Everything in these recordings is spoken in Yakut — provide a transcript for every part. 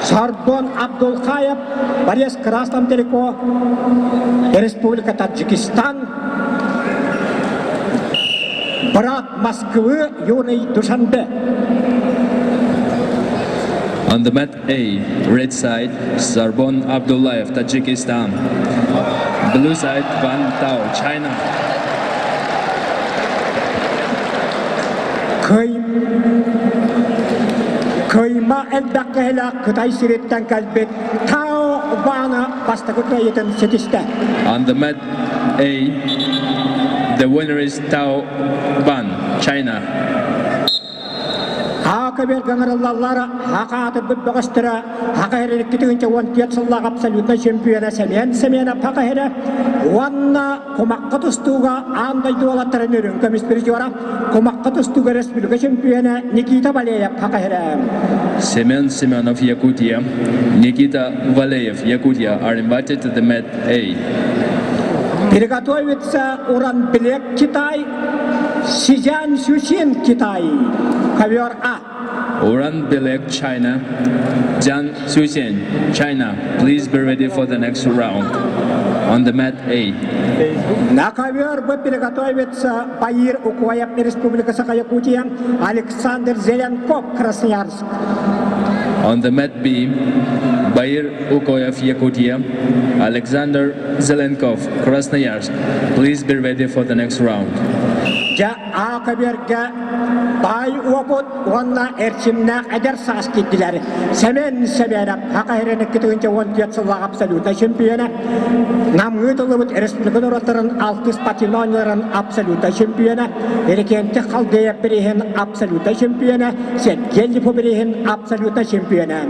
Сорбон Абдулхаев, Борис Красном Телеко, Республика Таджикистан, брат Москвы, юный Душанбе. On the mat A, red side, Sarbon Abdullayev, Tajikistan. Blue side, Van Tao, China. Кый Кыйма элбэх киһилээх Кытай сириттэн кэлбит Тао Вана бастакы кыайыытын ситистэ. On the mat A, the winner is Tao Ban, China. Хаакабер ыҥырыллаллар хака аатырбыт бөҕөстөрө хака эрэриккитигинчэ 14 сыллаах абсолютнай чемпиона Семен Семенов хака иһэрэ уонна кумахха тустууга аан дойду уолаттарын үрүҥ көмүс призера кумахха тустууга республика чемпиона Никита Валеев хака иһэрэ. Семен Семенов, Якутия, Никита Валеев, Якутия are invited to the mat A. Приготовиться Уран Блек Китай, Сизян Сюсин Китай, ковер А. Uran Bilek, China, Jian Suxian, China. Please be ready for the next round. On the mat A. На ковер Б приготовится Баир Укоев, Республика Саха-Якутия, Александр Зеленков, Красноярск. On the mat B, Bair Ukoyev, Yakutia, Alexander Zelenkov, Krasnoyarsk. Please be ready for the next round. Дьэ, А көбүөргэ баай уопут уонна эрчимнээх эдэр саас киирдилэр. Сэмэн Сэмэнов Саха сирин 2014 сыллаах абсолютнай чемпиона, Намҥыы тыллыбыт республика норуоттарын алтыс спортивнай оонньууларын абсолютнай чемпиона, Эрикенти Халдеев бирииһин абсолютнай чемпиона, Сергей Липов бирииһин абсолютнай чемпиона.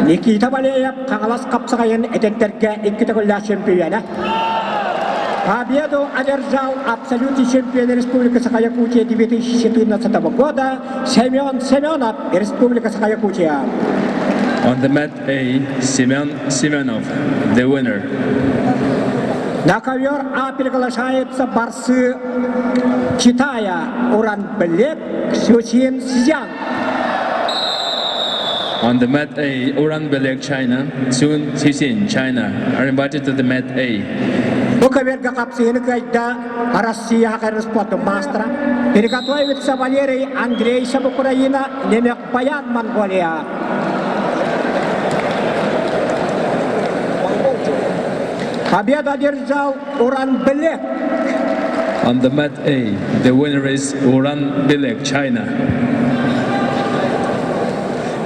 Никита Валеев Хаҥалас хапсаҕайын эдэрдэргэ икки төгүллээх чемпиона. Победу одержал абсолютный чемпион Республики Саха-Якутия 2014 года Семен Семенов, Республика Саха-Якутия. On the mat A, Семен Семенов, the winner. На ковер А приглашаются борцы Китая Уран Блек, Сюсин Сзян. On the mat A, Uran Belek, China, Sun Cixin, China, are invited to the mat A. Бу көбүөргэ хапсыһыыны кыайда Россия спорт маастара. Приготовится Валерий Андрейшев, Украина, Немек Баян, Монголия. Победу одержал Уран Белек. On the mat A, the winner is Uran Bilek, China.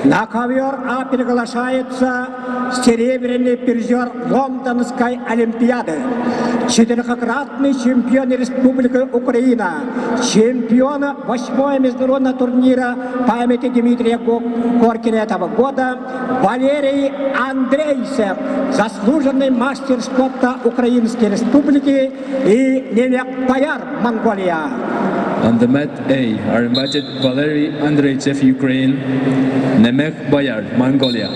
На ковер А приглашается серебряный призер Лондонской Олимпиады, четырехкратный чемпион Республики Украина, чемпион восьмого международного турнира памяти Дмитрия Коркина этого года Валерий Андрейцев, заслуженный мастер спорта Украинской Республики и Немек Баяр, Монголия. On the mat A are invited Valery Andreychev, Ukraine, Nemech Bayar, Mongolia,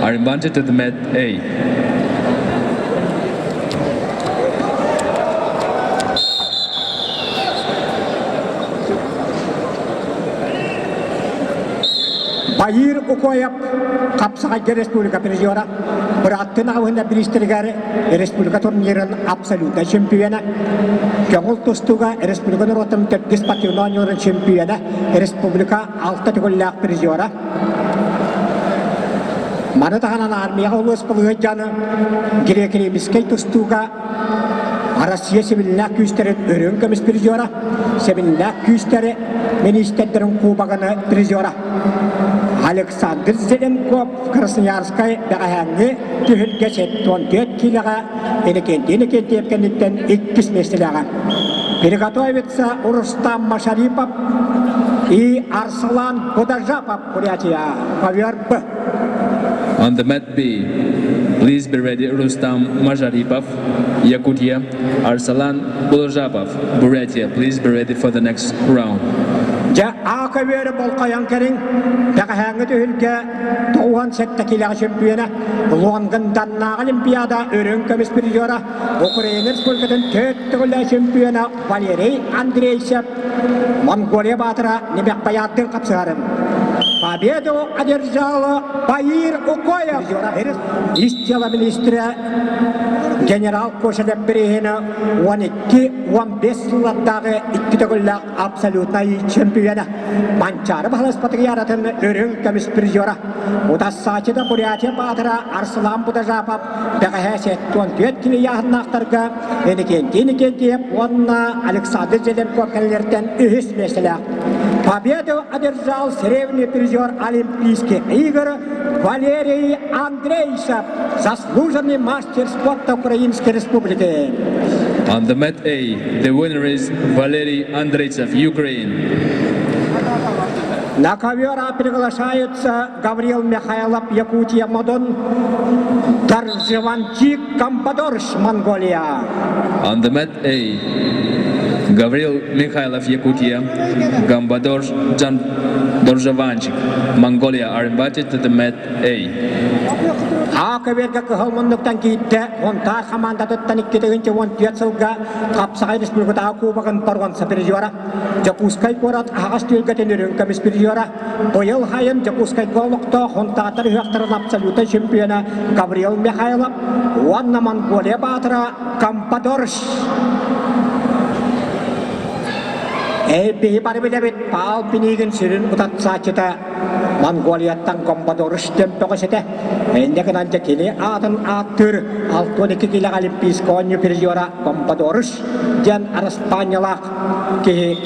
are invited to the mat A. Баир Укоев Хапсаҕайга республика призера, бырааттын аҕыһына бириистэригэр республика турнирын абсолютнай чемпиона, көҥүл тустууга республика норуотун төрдүс спортивнай оонньууларын чемпиона, республика алта төгүллээх призера. Маны таһынан армияҕа улуус былыһыдьаны греко-римскэй тустууга Россия сэбилинээх күүстэрин өрүн көмүс призера, сэбилинээх күүстэри миниистирдэрин кубогын призера. Александр Зеленков Красноярскай бэҕэһээҥҥи түһүлгэ 74 киилэҕэ Иннокентий Иннокентьев кэнниттэн иккис миэстэлээҕэ. Приготовится Рустам Машарипов и Арслан Будажапов, Бурятия. Ковер Б. On the mat B, please be ready Rustam Majaripov, Yakutia, Arsalan Bulajapov, Buryatia. Please be ready for the next round. Дьэ, А көбүөрү болҕойон кэриҥ, бэҕэһээҥҥи түһүлгэ 97 киилэҕэ чемпиона, Лондоннааҕы Олимпиада үрүҥ көмүс призера, Украина Республикатын төрт төгүллээх чемпиона Валерий Андрейсев, Монголия баатыра Немехбаярдыын хапсыһарын. Победу одержал Баир Укоев. Ис дьыала министрэ генерал Кошелев бирииһини 12-15 сыллардааҕы икки төгүллээх абсолютнай чемпиона Манчаары Баһылай Патриаратын үрүҥ көмүс призера Утассаачыда Бурятия баатыра Арслан Будажапов бэҕэһээ 74 кини ыйааһыннаахтарга Иннокентий Иннокентьев уонна Александр Зеленков кэллэртэн үһүс миэстэлээх. Победу одержал серебряный призер Олимпийских игр Валерий Андрейшев, заслуженный мастер спорта Украинской Республики. On the mat A, the winner is Valery Andreytsev, Ukraine. На ковер приглашаются Гаврил Михайлов, Якутия, Модун, Дарживанчик Кампадорш, Монголия. On the mat A, Gavril Mikhailov, Yakutia, Gambador Jan Dorjovanchik, Mongolia are invited to the mat A. А көберге кыһыл муннуктан киирдэ Һунтаар хамаандатыттан 2014 сылга Хапсаҕай Республикатааҕы Кубогын боруонса призера, Дьокуускай куорат аһаҕас түһүлгэтин үрүҥ көмүс призера, Быйыл сайын Дьокуускайга олохтоох Һунтаатар ыһыахтарын абсолютнай чемпиона Гаврил Михайлов уонна Монголия баатыра Кампадорш Биһи бары билэбит Паал Пинигин сүрүн утарсааччыта Монголияттан Комбадорш төмпөҕөс этэ. Инньэ гынан дьэ кини аатын ааттыыр 62 килэҕэ Олимпийскай оонньуу призера Комбадорш диэн араспаанньалаах киһи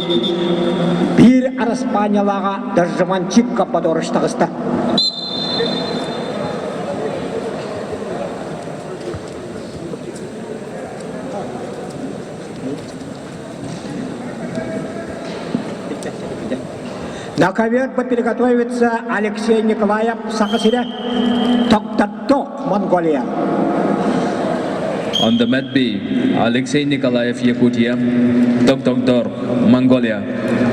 биир араспаанньалааҕа Дожжеманчик Комбадорш таҕыста. На ковер приготовится Алексей Николаев, Саха сирэ, Токтатток, Монголия. On the mat B, Alexei Nikolaev, Yakutia, Dr. Mongolia.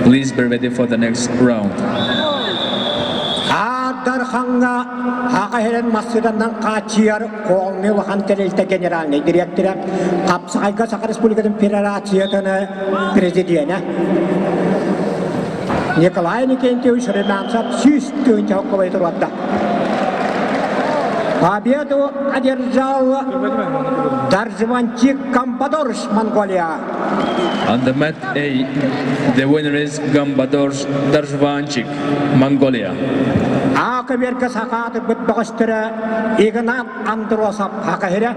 Please be ready for the next round. Аардархаҥҥа Саха сирин массыынанан хааччыйар Кооннай улахан тэрилтэ генеральнай дириэктэрэ, Хапсаҕайга Саха Республикатын Федерациятын президенэ Николай Никентьевич Румянцев 100 тыһыынча туруорда. Победу одержал Даржванчик Кампадорш, Монголия. On the mat A, the winner is Gambadorj Darjvanchik, Mongolia. А көбүөргэ сахаатырбыт бөҕөстөрө Игнат Андросов Хакахира,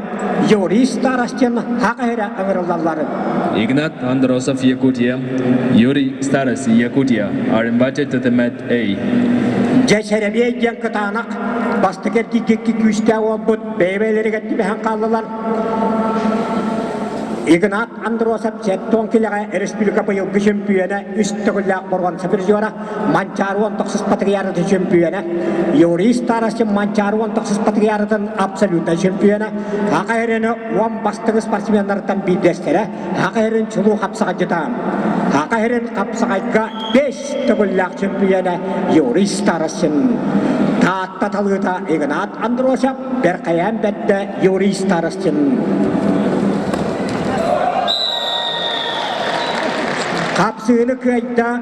Юрий Старостин Хакахира ыҥырыллаллар. Ignat Androsov, Yakutia, Yuri Staros, Yakutia are invited to the mat A. Дьэ сэрэбиэй диэн кытаанах бастакы эргийгикки күүстээх уолбут бэйэ-бэйэлэригэр түбэһэн хааллылар. Игнат Андросов сэттэ килэҕэ республика быйылгы чөмпүйүөнэ үс төгүллээх боруонса призера, Манчаары уон тохсус патриаратын чөмпүйүөнэ, Юрий Старостин Манчаары уон тохсус патриаратын абсолютнай чөмпүйүөнэ, Саха сирин уон бастыҥ спортсменнарыттан биирдэстэрэ, Саха сирин чулуу хапсаҕайдьыта, Саха сирин хапсаҕайга бэс төгүллээх чөмпүйүөнэ Юрий Старостин, Таатта талыыта Игнат Андросов, Бэркэйээн бэрдэ Юрий Старостин. Хапсыыны кыайда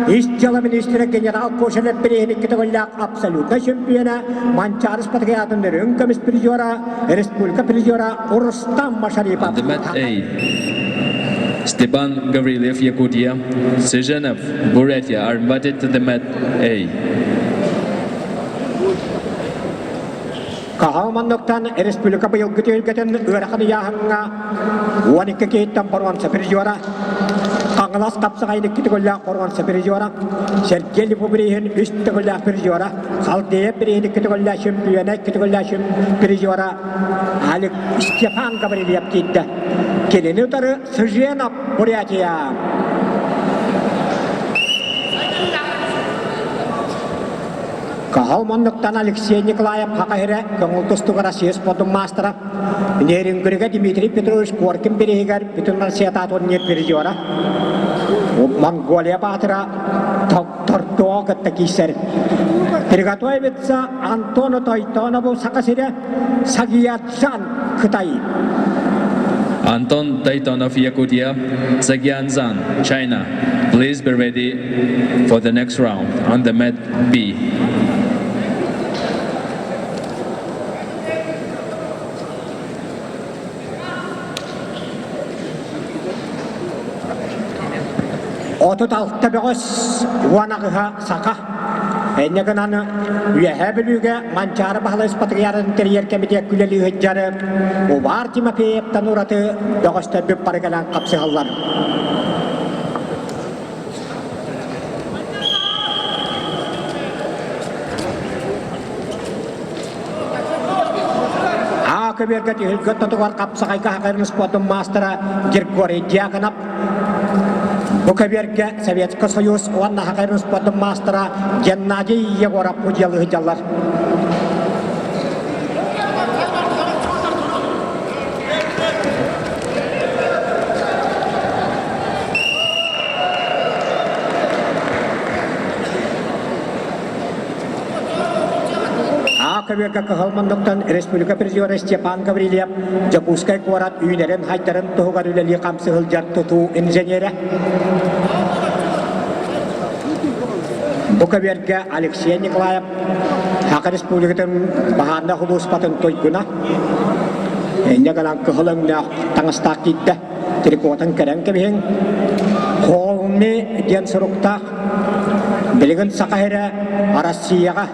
Ис дьыала министрэ генерал Кошелев бирииһин төгүллээх абсолютнай чемпиона Манчаары спартакиадатын үрүҥ көмүс призера, республика призера Рустам Машарипов. On the mat A, Stepan Gavriliev, Yakutia, Sezhenov, Buryatia are invited to the mat A. Хаһан манныктан республика быйылгы түһүлгэтин ыарахан ыйааһыҥҥа 12 киһиттэн боруонса призера, Хаҥалас хапсаҕайын икки төгүллээх боруонса призера, Сергей Львов бирииһин үс төгүллээх призера, Халдеев бирииһин икки төгүллээх чемпиона, икки төгүллээх призера Алик Степан Гаврильев киирдэ. Кинини утары Сыженов Бурятия. Каһал муннуктан Алексей Николаев Саха сирэ көҥүл тустууга Россия спордун маастара, Нерюнгригэ Дмитрий Петрович Коркин бирииһигэр бүтүн Россиятаа турнир призера, Монголия баатыра Тортуо кытта киирсэр. Приготовится Антону Тойтонову Саха сирэ, Сагияджан Кытай. Anton Taytonov, Yakutia, Tsegian Zan, China. Please be ready for the next round on the mat B. 36 бөҕөс 18-һа саха. Инньэ гынан Үөһээ Бүлүүгэ Манчаары Баһылай Спатриарын тэрийэр кэмитиэт үлэлии сылдьар Убаар Тимофеевтан ураты бөҕөстөрбүт бары кэлэн хапсыһаллар. Аа көбүөргэ түһүлгэ ортотугар хапсаҕайга хакайрын спордун маастара Григорий Дьяконов бу көбүөргэ Советский Союз уонна хакайрын спордун маастара Геннадий Егоров удьуолу сылдьаллар. Аа көбүөргэ кыһыл муннуктан республика призера Степан Гаврильев Дьокуускай куорат үүнэрин-хайдарын туһугар үлэлии хамсыы сылдьар тутуу инженерэ. Бу көбүөргэ Алексей Николаев Саха Республикатын баһаарынай сулууспатын туйгуна инньэ гынан кыһыл өҥнөөх таҥастаах киирдэ. Трикотын кэрэн кэбиһиҥ. Холми диэн суруктаах Билигин Саха сирэ Россияҕа,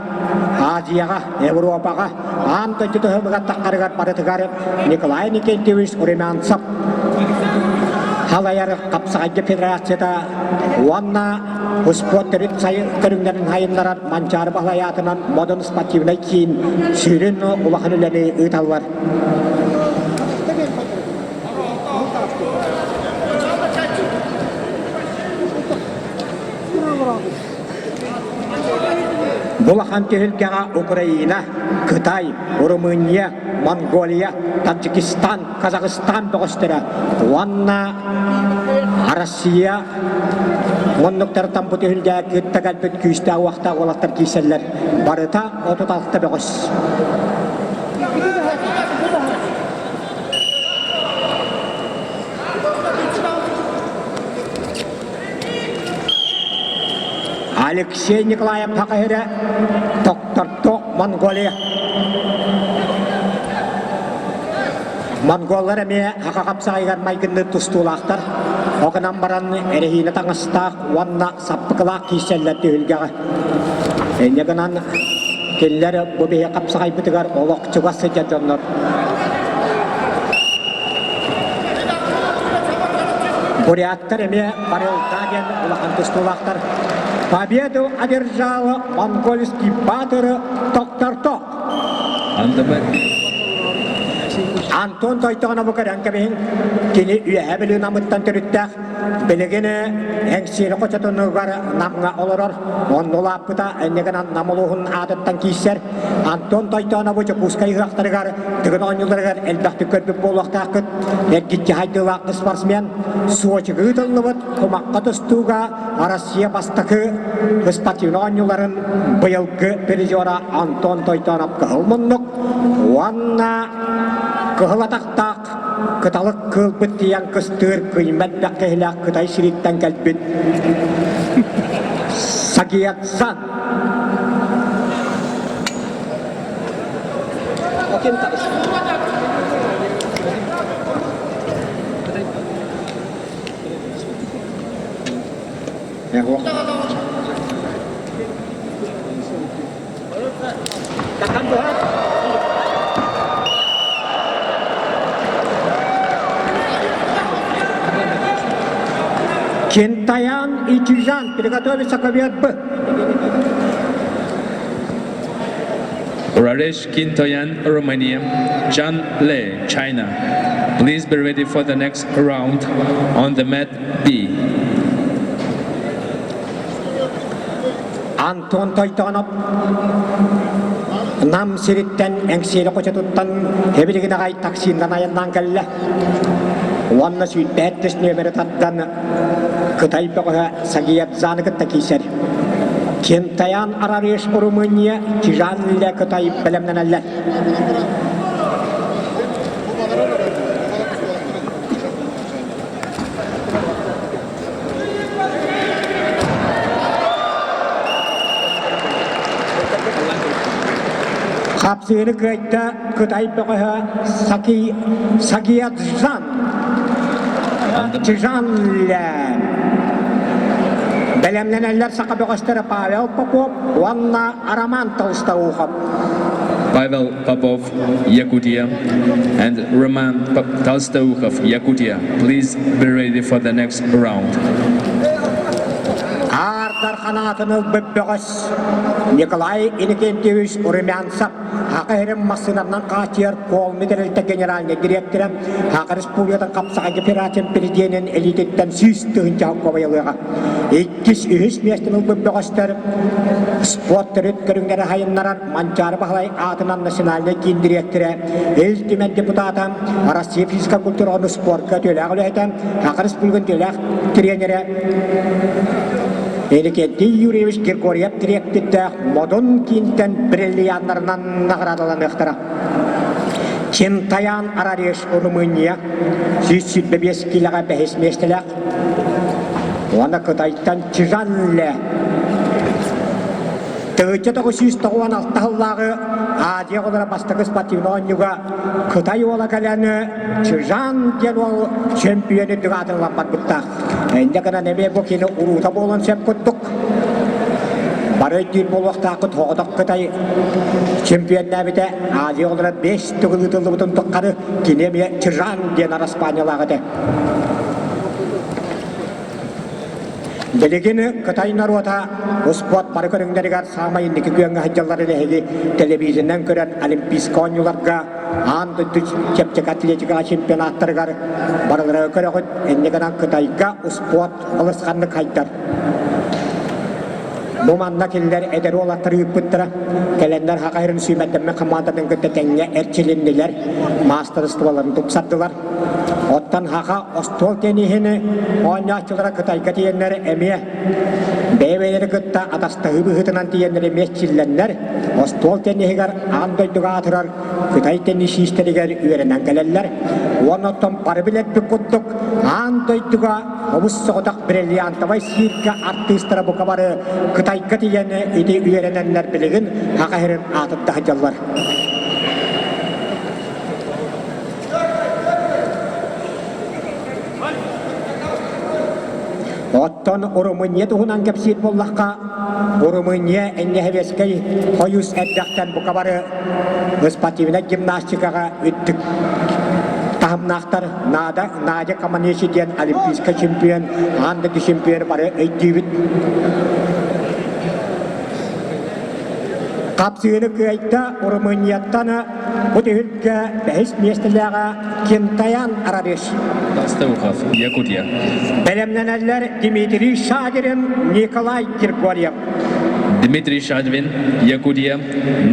Азияҕа, Европаҕа аан дойду таһымыгар таххарыгар барытыгар Николай Никитич Румянцев салайар хапсаҕайга федерацията уонна успуорт төрүт көрүҥнэрин сайыннарар Манчаары Баһылай аатынан Модун спортивнай киин сүрүн улахан үлэни ыыталлар. Бу улахан түһүлгэҕэ Украина, Кытай, Румыния, Монголия, Таджикистан, Казахстан бөҕөстөрө уонна Россия муннуктарыттан бу түһүлгэҕэ кытта кэлбит күүстээх уохтаах уолаттар киирсэллэр. Барыта 36 бөҕөс. Алексей Николаев Хахаһирэ Токторто Монголия. Монголлар эмиэ хаха хапсаайыгар майгынныыр тустуулаахтар. Ол гынан баран эрэһиинэ таҥастаах уонна саппыкылаах киирсэллэр түһүлгэҕэ. Инньэ гынан кинилэр бу биһи хапсаҕайбытыгар олох чугас сылдьар дьоннор. Буряттар эмиэ Барылда диэн улахан тустуулаахтар. Победу одержала монгольский батыр Токторток. Антон Тойтоҕонову көрөн кэбиһин, кини Үөһээ Бүлүү Намыттан төрүттээх Билигин Эҥсиэли хочотунугар Намҥа олорор, онно улааппыта инньэ гынан Нам улууһун аатыттан киирсэр. Антон Тойтоонову Дьокуускай ыһыахтарыгар, Тыгын оонньууларыгар элбэхтик көрбүт буолуохтааххыт. Эргиччи хайдыылаах спортсмен Сочига ыытыллыбыт кумахха тустууга Россия бастакы спортивнай оонньууларын быйылгы призера Антон Тойтоонов кыһыл муннук уонна кыһыл атахтаах Кыталык кыылбыт тиийэн кыстыыр кыймат киһилээх Кытай сириттэн кэлбит Сагиятсан. Кентаян и Чижан приготовиться к Б. Raresh Kintoyan, Romania. Zhang Lei, China. Please be ready for the next round on the mat B. Антон Тойтоонов Нам сириттэн Эҥсиэли хочотуттан эбилигин аҕай таксиннан айаннаан кэллэ. Уонна сүүрбэт түс нүөмэри тардан Кытай бөҕөһө Сагиябзаны кытта киирсэр. Кентаян Арареш Румыния, Чжан Ле Кытай бэлэмнэнэллэр. Хапсыыны кыайда Кытай бөҕөһө Саки Сагиаджан Чжан Лэ. Бэлэмнэнэллэр саха бөҕөстөрө Павел Попов уонна Роман Толстоухов. Павел Попов, Якутия, and Roman Толстоухов, Yakutia. Please be ready for the next round. Аар Дархан аатын ылбыт бөҕөс Николай Иннокентьевич Румянцев Саха сирин массыынанан хааччыйар Колми тэрилтэ генеральнай дириэктэрэ Саха Республикатын хапсаҕай федерациятын президенин илиититтэн 100 000 холкуобайылыаҕа. Иккис, үһүс миэстэни ылбыт бөҕөстөр спорт төрүт көрүҥнэри сайыннарар Манчаары Баһылай аатынан национальнай киин дириэктэрэ, Ил Түмэн депутата, Россия физическай культураҕа спортка үтүөлээх үлэһитэ, Саха Республикатын үтүөлээх тренерэ Иннокентий Юрьевич Григорьев дириэктирдээх Модун киинтэн бриллианнарынан наҕараадаланыахтара. Чинтаян Арареш Румыния 125 киилэҕэ бэһис миэстэлээх уонна Кытайтан Чжан Ле 1996 сыллааҕы Азия оҕолоро бастакы спортивнай оонньууга Кытай уола кэлэн Чжан диэн уол чөмпүйүөн үрдүк аатын ылан барбыттаах. Инньэ гынан эмиэ бу кини уруута буолуон сөп курдук. Бары өйдүүр буолуохтааххыт соҕотох Кытай чемпионнээбитэ Азия оҕолоро бэс төгүл ыытыллыбытын тухары кини эмиэ Чжан диэн араспаанньалаах этэ. Билигин Кытай норуота успуорт бары көрүҥнэригэр саамай инники күөҥҥэ сылдьалларын эһиги телевизорынан көрөн Олимпийскай оонньууларга аан дойду чэпчэки атлетикаҕа чемпионаттарыгар барылара көрөҕүт. Инньэ гынан Кытайга успуорт балысханнык хайдар. Бу манна кинилэр эдэр уолаттар ыыппыттара. Кэлэннэр Саха сирин сүүмэрдэммит хамаандатын кытта тэҥҥэ эрчилиннилэр, маастарыстыбаларын тупсардылар. Оттон Саха остуол тенниһин оонньооччулара Кытайга тиийэннэр эмиэ бэйэ-бэйэлэри кытта атастаһыы быһыытынан тиийэннэр эмиэ эрчиллэннэр, остуол тенниһигэр аан дойдуга аатырар Кытай теннисистэригэр үөрэнэн кэлэллэр. Уонна оттон бары билэрбит курдук, аан дойдуга хомус соҕотох бриллиантовай циркэ артыыстара бука бары Кытайга тиийэн ити үөрэнэннэр билигин Саха сирин аатырда сылдьаллар. Оттон Румыния туһунан кэпсиир буоллахха, Румыния Энньэһэбиэскэй Хойус эрдэхтэн бука бары спортивнай гимнастикаҕа үрдүк таһымнаахтар. Нада, Надя Команечи диэн олимпийскай чемпион, аан дойду чемпиона бары өйдүүбүт. Хапсыыны кыайда Румынияттан бу түһүлгэ бэһис миэстэлээҕэ Кентаян Арареш. Толстоухов, Якутия. Бэлэмнэнэллэр Дмитрий Шадирин, Николай Григорьев. Дмитрий Шадвин, Якутия.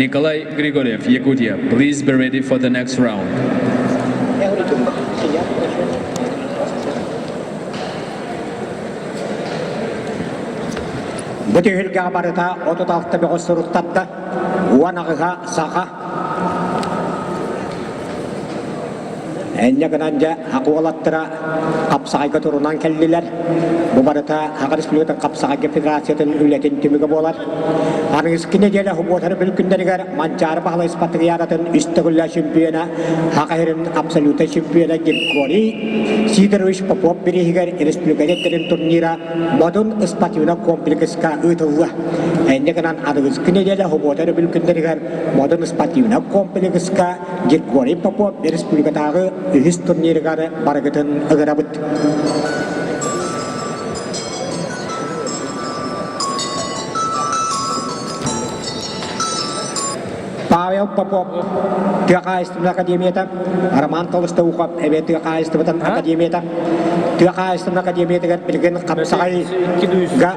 Николай Григорьев, Якутия. Please be ready for the next round. Бу түһүлгэҕэ барыта 36 бөҕө суруктарда, 18 саха, Энньэ гынан дьэ уолаттара хапсаҕайга турунан кэллилэр. Бу барыта Саха Республикатын хапсаҕайга федерациятын үлэтин түмүгэ буолар. Аныгыскы нэдиэлэ субуотаны бүл күннэригэр Манчаары Баһылай Спартакиадатын үс төгүллээх чемпиона, Саха сирин абсолютнай чемпиона Григорий Сидорович Попов бирииһигэр республика эрдэрин турнира Модун спортивнай комплекска ыытыллыа. Энньэ гынан аныгыскы нэдиэлэ субуота өрөбүл күннэригэр Модун спортивнай комплекска Григорий Попов республикатааҕы үһүс турнирыгар барыгытын ыҥырабыт. Павел Попов тыа хаһаайыстыбатын академията, Роман Толстоухов эбэ тыа хаһаайыстыбатын академията, тыа хаһаайыстыбатын академиятыгар билигин хапсаҕайга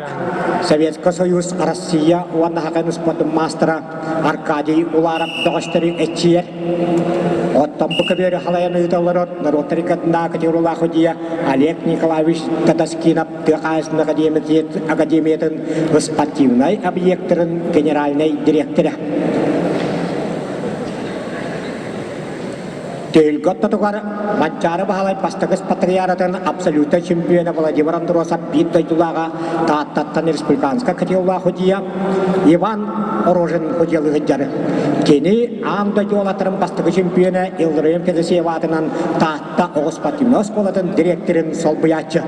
Советский Союз, Россия уонна Хакан спордун маастара Аркадий Уларов бөҕөстөрү эччийэр. Оттон бу көбүөрү халайан ыыта олорор норуоттар иккардынааҕы категориялаах судьуйа Олег Николаевич Татаскинов тыа хаһаайыстыбатын академиятын спортивнай объектарын генеральнай дириэктэрэ. Түһүлгэ ортотугар Манчаары Баһылай бастакы спартакиадатын абсолютнай чемпиона Владимир Андросов биир дойдулааҕа Тааттаттан республиканскай кытыылаах судьуйа Иван Рожин судьуйалыы сылдьар. Кини аан дойду уолаттарын бастакы чемпиона Илларион Федосеев аатынан Таатта оҕо спортивнай оскуолатын дириэктэрин солбуйааччы.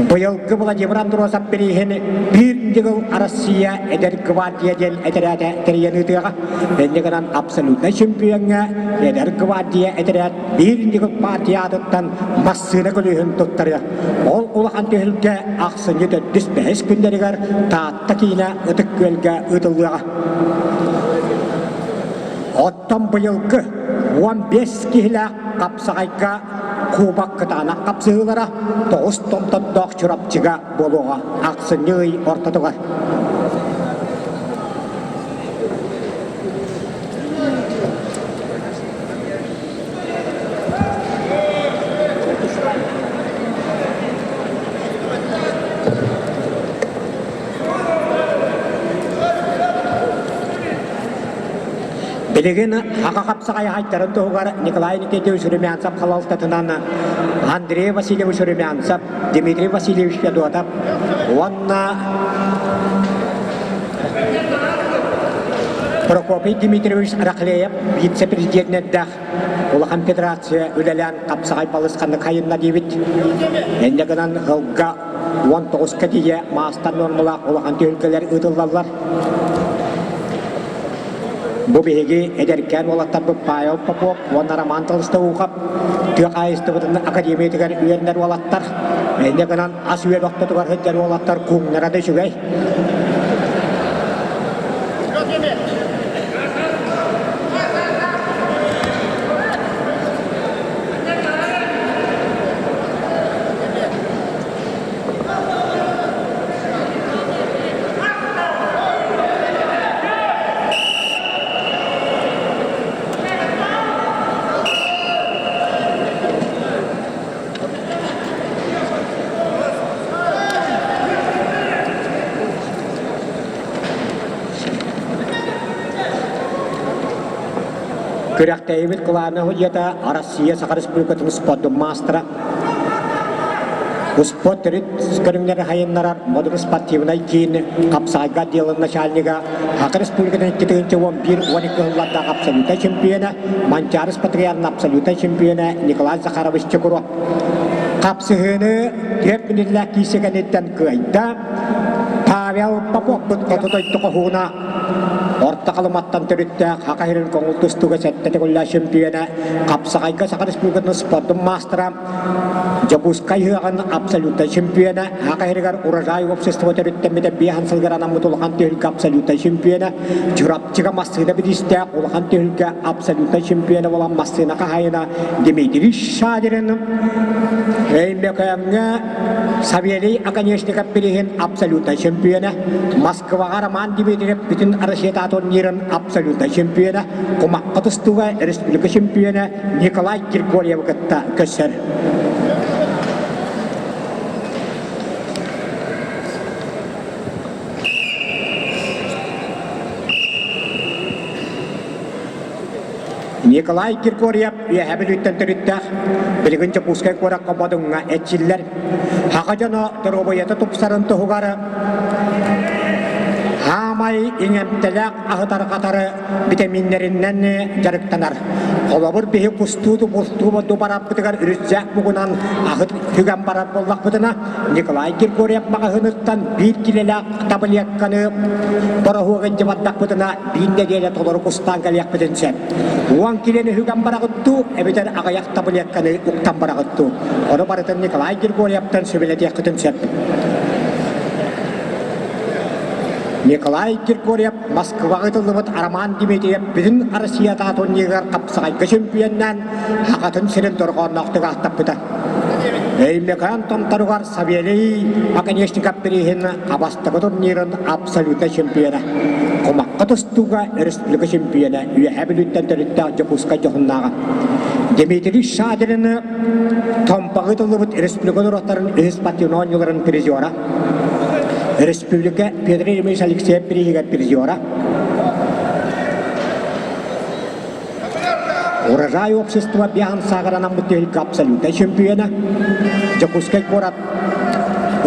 Быйылгы Владимир Андросов бирииһин биир ньыгыл Россия эдэр гвардия диэн этэрээтэ тэрийэн ыытыаҕа. Инньэ гынан абсолютнай чемпиоҥҥа эдэр гвардия этэрээт биир ньыгыл партия аатыттан массыына көлүөһүн туттарыа. Ол улахан түһүлгэ ахсынньы төрдүс бэһис күннэригэр Таатта киинэ Ытык Күөлгэ ыытыллыаҕа. Оттон быйылгы 15 киһилээх хапсаҕайга кубок кытаанах хапсыһыылара тоҕус томтордоох Чурапчыга буолуоҕа ахсынньы ый ортотугар. Билигин Аҕа хапсаҕай аһайтарын туһугар Николай Никитич Румянцев халалтатынан Андрей Васильевич Румянцев, Дмитрий Васильевич Федотов уонна Прокопий Дмитриевич Рахлеев вице-президеннэрдээх улахан федерация үлэлээн хапсаҕай балысханнык хайынна диибит. Инньэ гынан сылга 19-ка тиийэ маастар нуормалаах улахан түһүлгэлэр ыытыллаллар. Бу биһиги эдэркээн уолаттарбыт Павел Попов уонна Роман Толстоухов тыа хаһаайыстыбатын академиятыгар үөрэнэр уолаттар. Инньэ гынан ас үөл ортотугар сылдьар уолаттар куҥнара да үчүгэй. Күрэхтэһиибит кылаана судьуйата Россия Саха Республикатын спордун маастара Успуорт төрүт көрүҥнэри сайыннарар Модун спортивнай киин хапсаҕайга отделын начальнига Саха Республикатын 2011-12 сыллардаах абсолютнай чемпиона, Манчаары Спартакиадын абсолютнай чемпиона Николай Захарович Чукуров хапсыһыыны түөрт мүнүүтэлээх киирсэ кэнниттэн кыайда. Павел Попов хоту дойду хоһууна Орто Халыматтан төрүттээх Саха сирин көҥүл тустууга сэттэ төгүллээх чемпиона, хапсаҕайга Саха Республикатын спордун маастара, Дьокуускай ыһыаҕын абсолютнай чемпиона, Саха сиригэр Урожай общество төрүттэммитэ биэһэн сылгар анаммыт улахан түһүлгэ абсолютнай чемпиона, Чурапчыга массыына бириистээх улахан түһүлгэ абсолютнай чемпиона буолан массыына хаһаайына Дмитрий Шадрин, Өймөкөөҥҥө Савелий Оконешников бирииһин абсолютнай чемпиона, Москваҕа Роман Дмитриев бүтүн Россия турнирын абсолютнай чемпиона, кумахха тустууга республика чемпиона Николай Григорьевы кытта көрсөр. Николай Григорьев Үөһээ Бүлүүттэн төрүттээх, билигин Дьокуускай куоракка Бодуҥҥа эрчиллэр. Саха дьоно доруобуйата тупсарын туһугар хаамай иҥэмтэлээх аһы тарҕатары битэмииннэринэн дьарыктанар. Холобур, биһи кустуу бултуу барарбытыгар үрүсчээх бугунан аһы сүгэн барар буоллахпытына, Николай Григорьев маҕаһыыныттан биир килэлээх таблетканы бороһуок илдьэ бардахпытына, биир нэдиэлэ толору кустаан кэлиэхпитин сөп. Уон килэни үгэн бараҕыт дуу, эбэтэр аҕыйах таблетканы уктан бараҕыт дуу? Ону барытын Николай Григорьевтан сүбэлэтиэххитин сөп. Николай Григорьев Москваҕа ыытыллыбыт Роман Дмитриев бүтүн Россиятааҕы турнирыгар хапсаҕайга чемпионнаан Сахатын сирин дорҕоонноохтук ааттаппыта. Өймөкөөн томторугар Савелий Оконешников бирииһин бастакы турнирын абсолютнай чемпиона, кумахха тустууга республика чемпиона Үөһээ Бүлүүттэн төрүттээх Дьокуускай дьоһуннааҕа. Дмитрий Шадрины Томпоҕа ыытыллыбыт республика норуоттарын үһүс спортивнай оонньууларын призера, республика Петр Ильич Алексеев бирииһигэр призера. Урожай общество биаһын сааҕыранаммыт түһүлгэ абсолютнай чемпиона, Дьокуускай куорат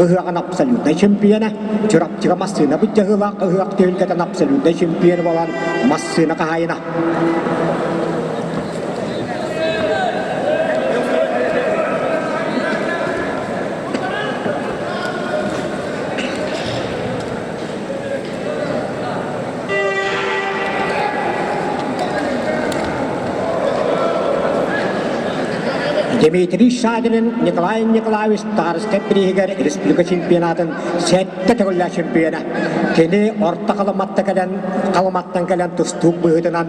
ыһыаҕын абсолютнай чемпиона, Чурапчыга массыына быдьаһыылаах ыһыах түһүлгэтин абсолютнай чемпиона буолан массыына хаһаайына. Дмитрий Шадрин Николай Николаевич Тарскай бирииһигэр республика чемпионатын сэттэ төгүллээх чемпиона. Кини орто Халыматта кэлэн, Халыматтан кэлэн тустуук быһыытынан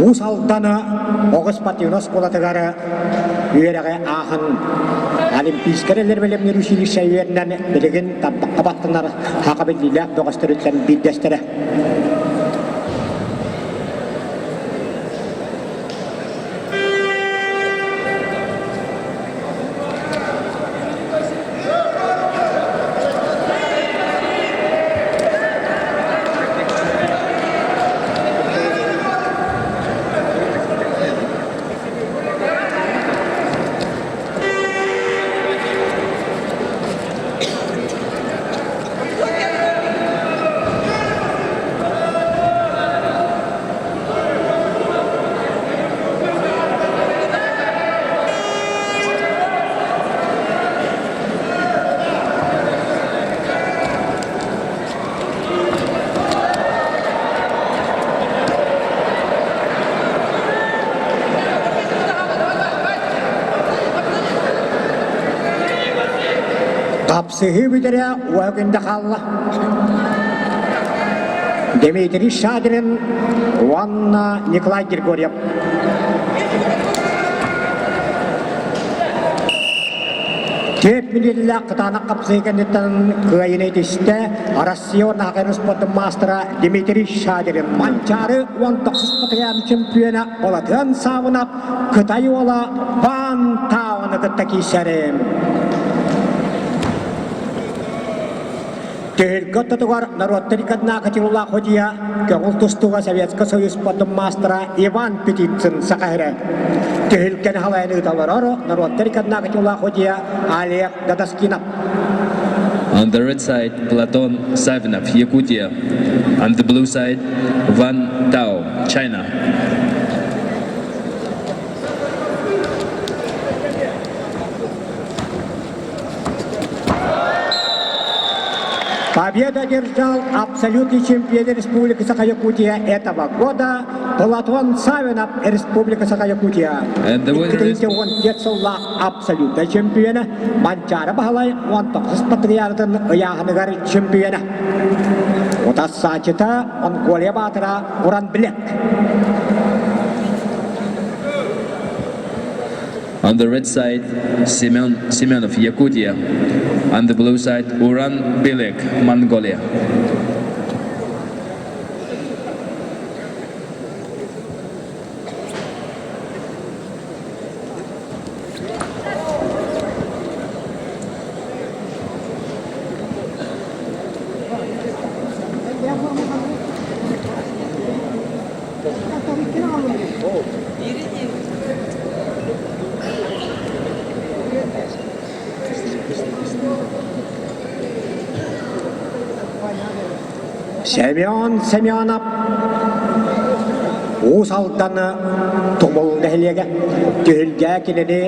Уус Алданы оҕо спортивнай оскуолатыгар үөрэҕи ааһан Олимпийскай эрэллэр бэлэмниир училище үөрэнэн билигин тарбахха баттанар саха биллиилээх бөҕөстөрүттэн биирдэстэрэ. Хапсыһыы бүтэрэ уоһа күндэ хаалла. Дмитрий Шадрин уонна Николай Григорьев. Көп мүнүүтэлээх кытаанах хапсыһыы кэнниттэн кыайыыны итистэ Россия уонна Хакайрын спордун маастара Дмитрий Шадрин. Манчаары 19 патриарх чемпиона Болатыан Саавынап Кытай уола Ван Таоны кытта киирсэрим. Түһүлгэ ортотугар норуоттар иккардынаах ходьуйа көҥүл тустууга Советскай Союз спордун маастара Иван Петицын саха сирэ. Түһүлгэни халайан ыыталлар норуоттар иккардынаах ходьуйа Олег Дадаскинов. On the red side, Platon Savinov, Yakutia. On the blue side, Van Tao, China. Победу одержал абсолютный чемпион Республики Саха-Якутия этого года Платон Савинов, Республика Саха-Якутия. And the winner is 2017 сыллаах абсолютный чемпиона Манчаары Баһылай 19 патриарытын ыйааһыныгар чемпиона. Утассаачыта Монголия баатыра Уран Билек. On the red side, Semyon Semyonov, Yakutia. On the blue side, Uran Bilek, Mongolia. Семен Семенов Уус Алданы Тумул нэһилиэгэ түһүлгэ кинини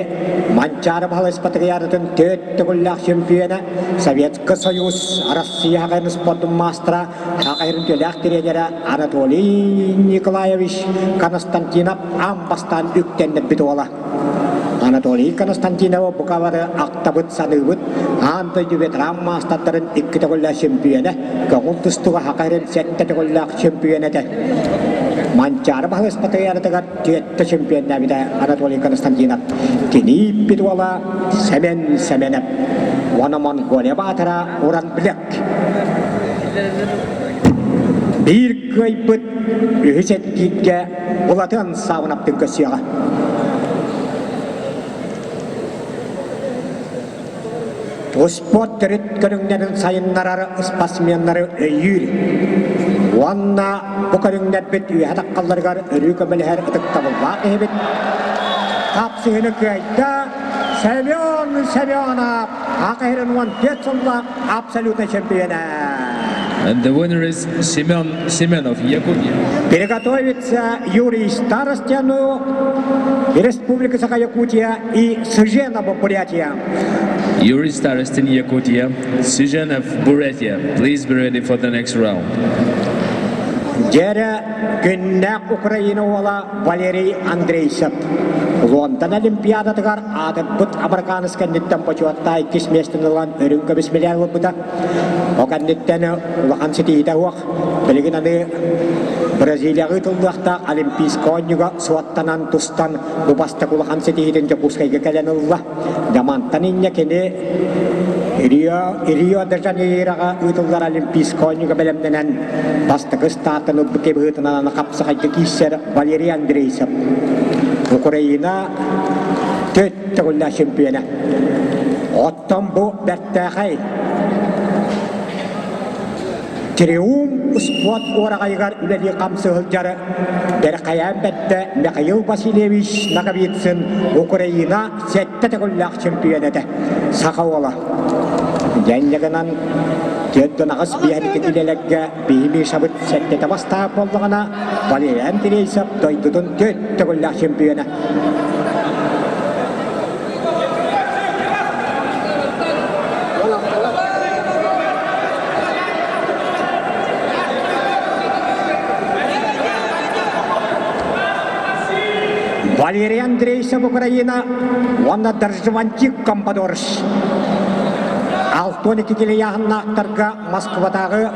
Манчаары Баһылай Патриарытын төрт төгүллээх чемпиона, Советский Союз Россия хаҕайын спордун маастара, хаҕайын үтүөлээх тренерэ Анатолий Николаевич Константинов аан бастаан үктэннэрбит уола. Анатолий Константинова бука бары ахтабыт, саныыбыт, аан дойду ветеран маастардарын икки төгүллээх чемпиона, көҥүл тустууга Саха сирин сэттэ төгүллээх чемпиона этэ. Манчаары Баһылай Патриарытыгар түөттэ чемпионнаабыта Анатолий Константинов. Кини ииппит уола Сэмэн Сэмэнэп. Уонна Монголия баатыра Уран Блек. Биир кыайбыт үһүс эткииккэ Булатыан Саабынаптын көрсүөҕэ. Спорт төрүт көрүҥнэрин сайыннарар спортсменнары өйүүр. Уонна бу көрүҥнэрбит үөһэ таххалларыгар өрүү көмөлөһөр ытыктабыллаах киһибит хапсыһыны кыайда Семен Семенов, Саха 14 сыллаах абсолютный чемпиона. And the winner is Семен Семенов, Якутия. Приготовиться Юрий Старостину, Республика Саха-Якутия и Сыженова, Бурятия. Yuri Starostin, Yakutia, Сыженов, Buryatia. Please be ready for the next round. Дьэ күннээх Украина уола Валерий Андрейсов Лондон Олимпиадатыгар аатырбыт Абраканыс кэнниттэн бочуоттаах иккис миэстэни ылан үрүҥ көмүс мэлээн ылбыта. О кэнниттэн улахан ситиһиитэ суох. Билигин аны Бразилияҕа ыытыллыахтаах Олимпийскай оонньууга суоттанан тустан бу бастакы улахан ситиһиитин Дьокуускайга кэлэн ылла. Дьамантан инньэ кини Рио де Жанейроҕа ыытыллар Олимпийскай оонньууга бэлэмнэнэн бастакы ыстаатын ылбыт быһыытынан хапсаҕайга киирсэр Валерий Андрейсов. Украина төрт төгүллээх чемпиона. Оттон бу бэртээхэй Триумф спорт уораҕайыгар үлэлии-хамсыы сылдьар Бэрхэйээн бэрдэ Михаил Васильевич Ноговицын Украина сэттэ төгүллээх чемпион этэ. Саха уола. Дьэнньэ гынан 48 биһэрги килэлэргэ биһи Мишабыт сэттэтэ бастаах буоллаҕына, Валерий Андреевсов дойдутун төрт төгүллээх чемпиона. Валерий Андрейсов Украина уонна Доржевантик Компадорш. Алтон килийааһыннаахтарга Москватааҕы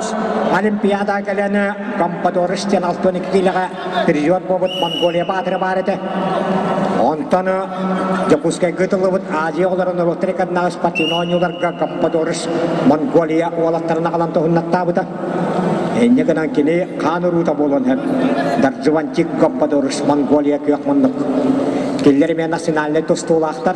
Олимпиада кэлэн Компадорш диэн алтон килэҕэ призер буолбут Монголия баатыра баар этэ. Онтон Дьокуускайга ыытыллыбыт Азия оҕолорун норуоттар иккардынааҕы спортивнай оонньууларга Компадорш Монголия уолаттарын аҕалан туһуннаттаабыта. Инньэ гынан кини хаан уруута буолуон сөп. Дардживантик Компадорш Монголия күөх муннук. Кинилэр эмиэ национальнай тустуулаахтар.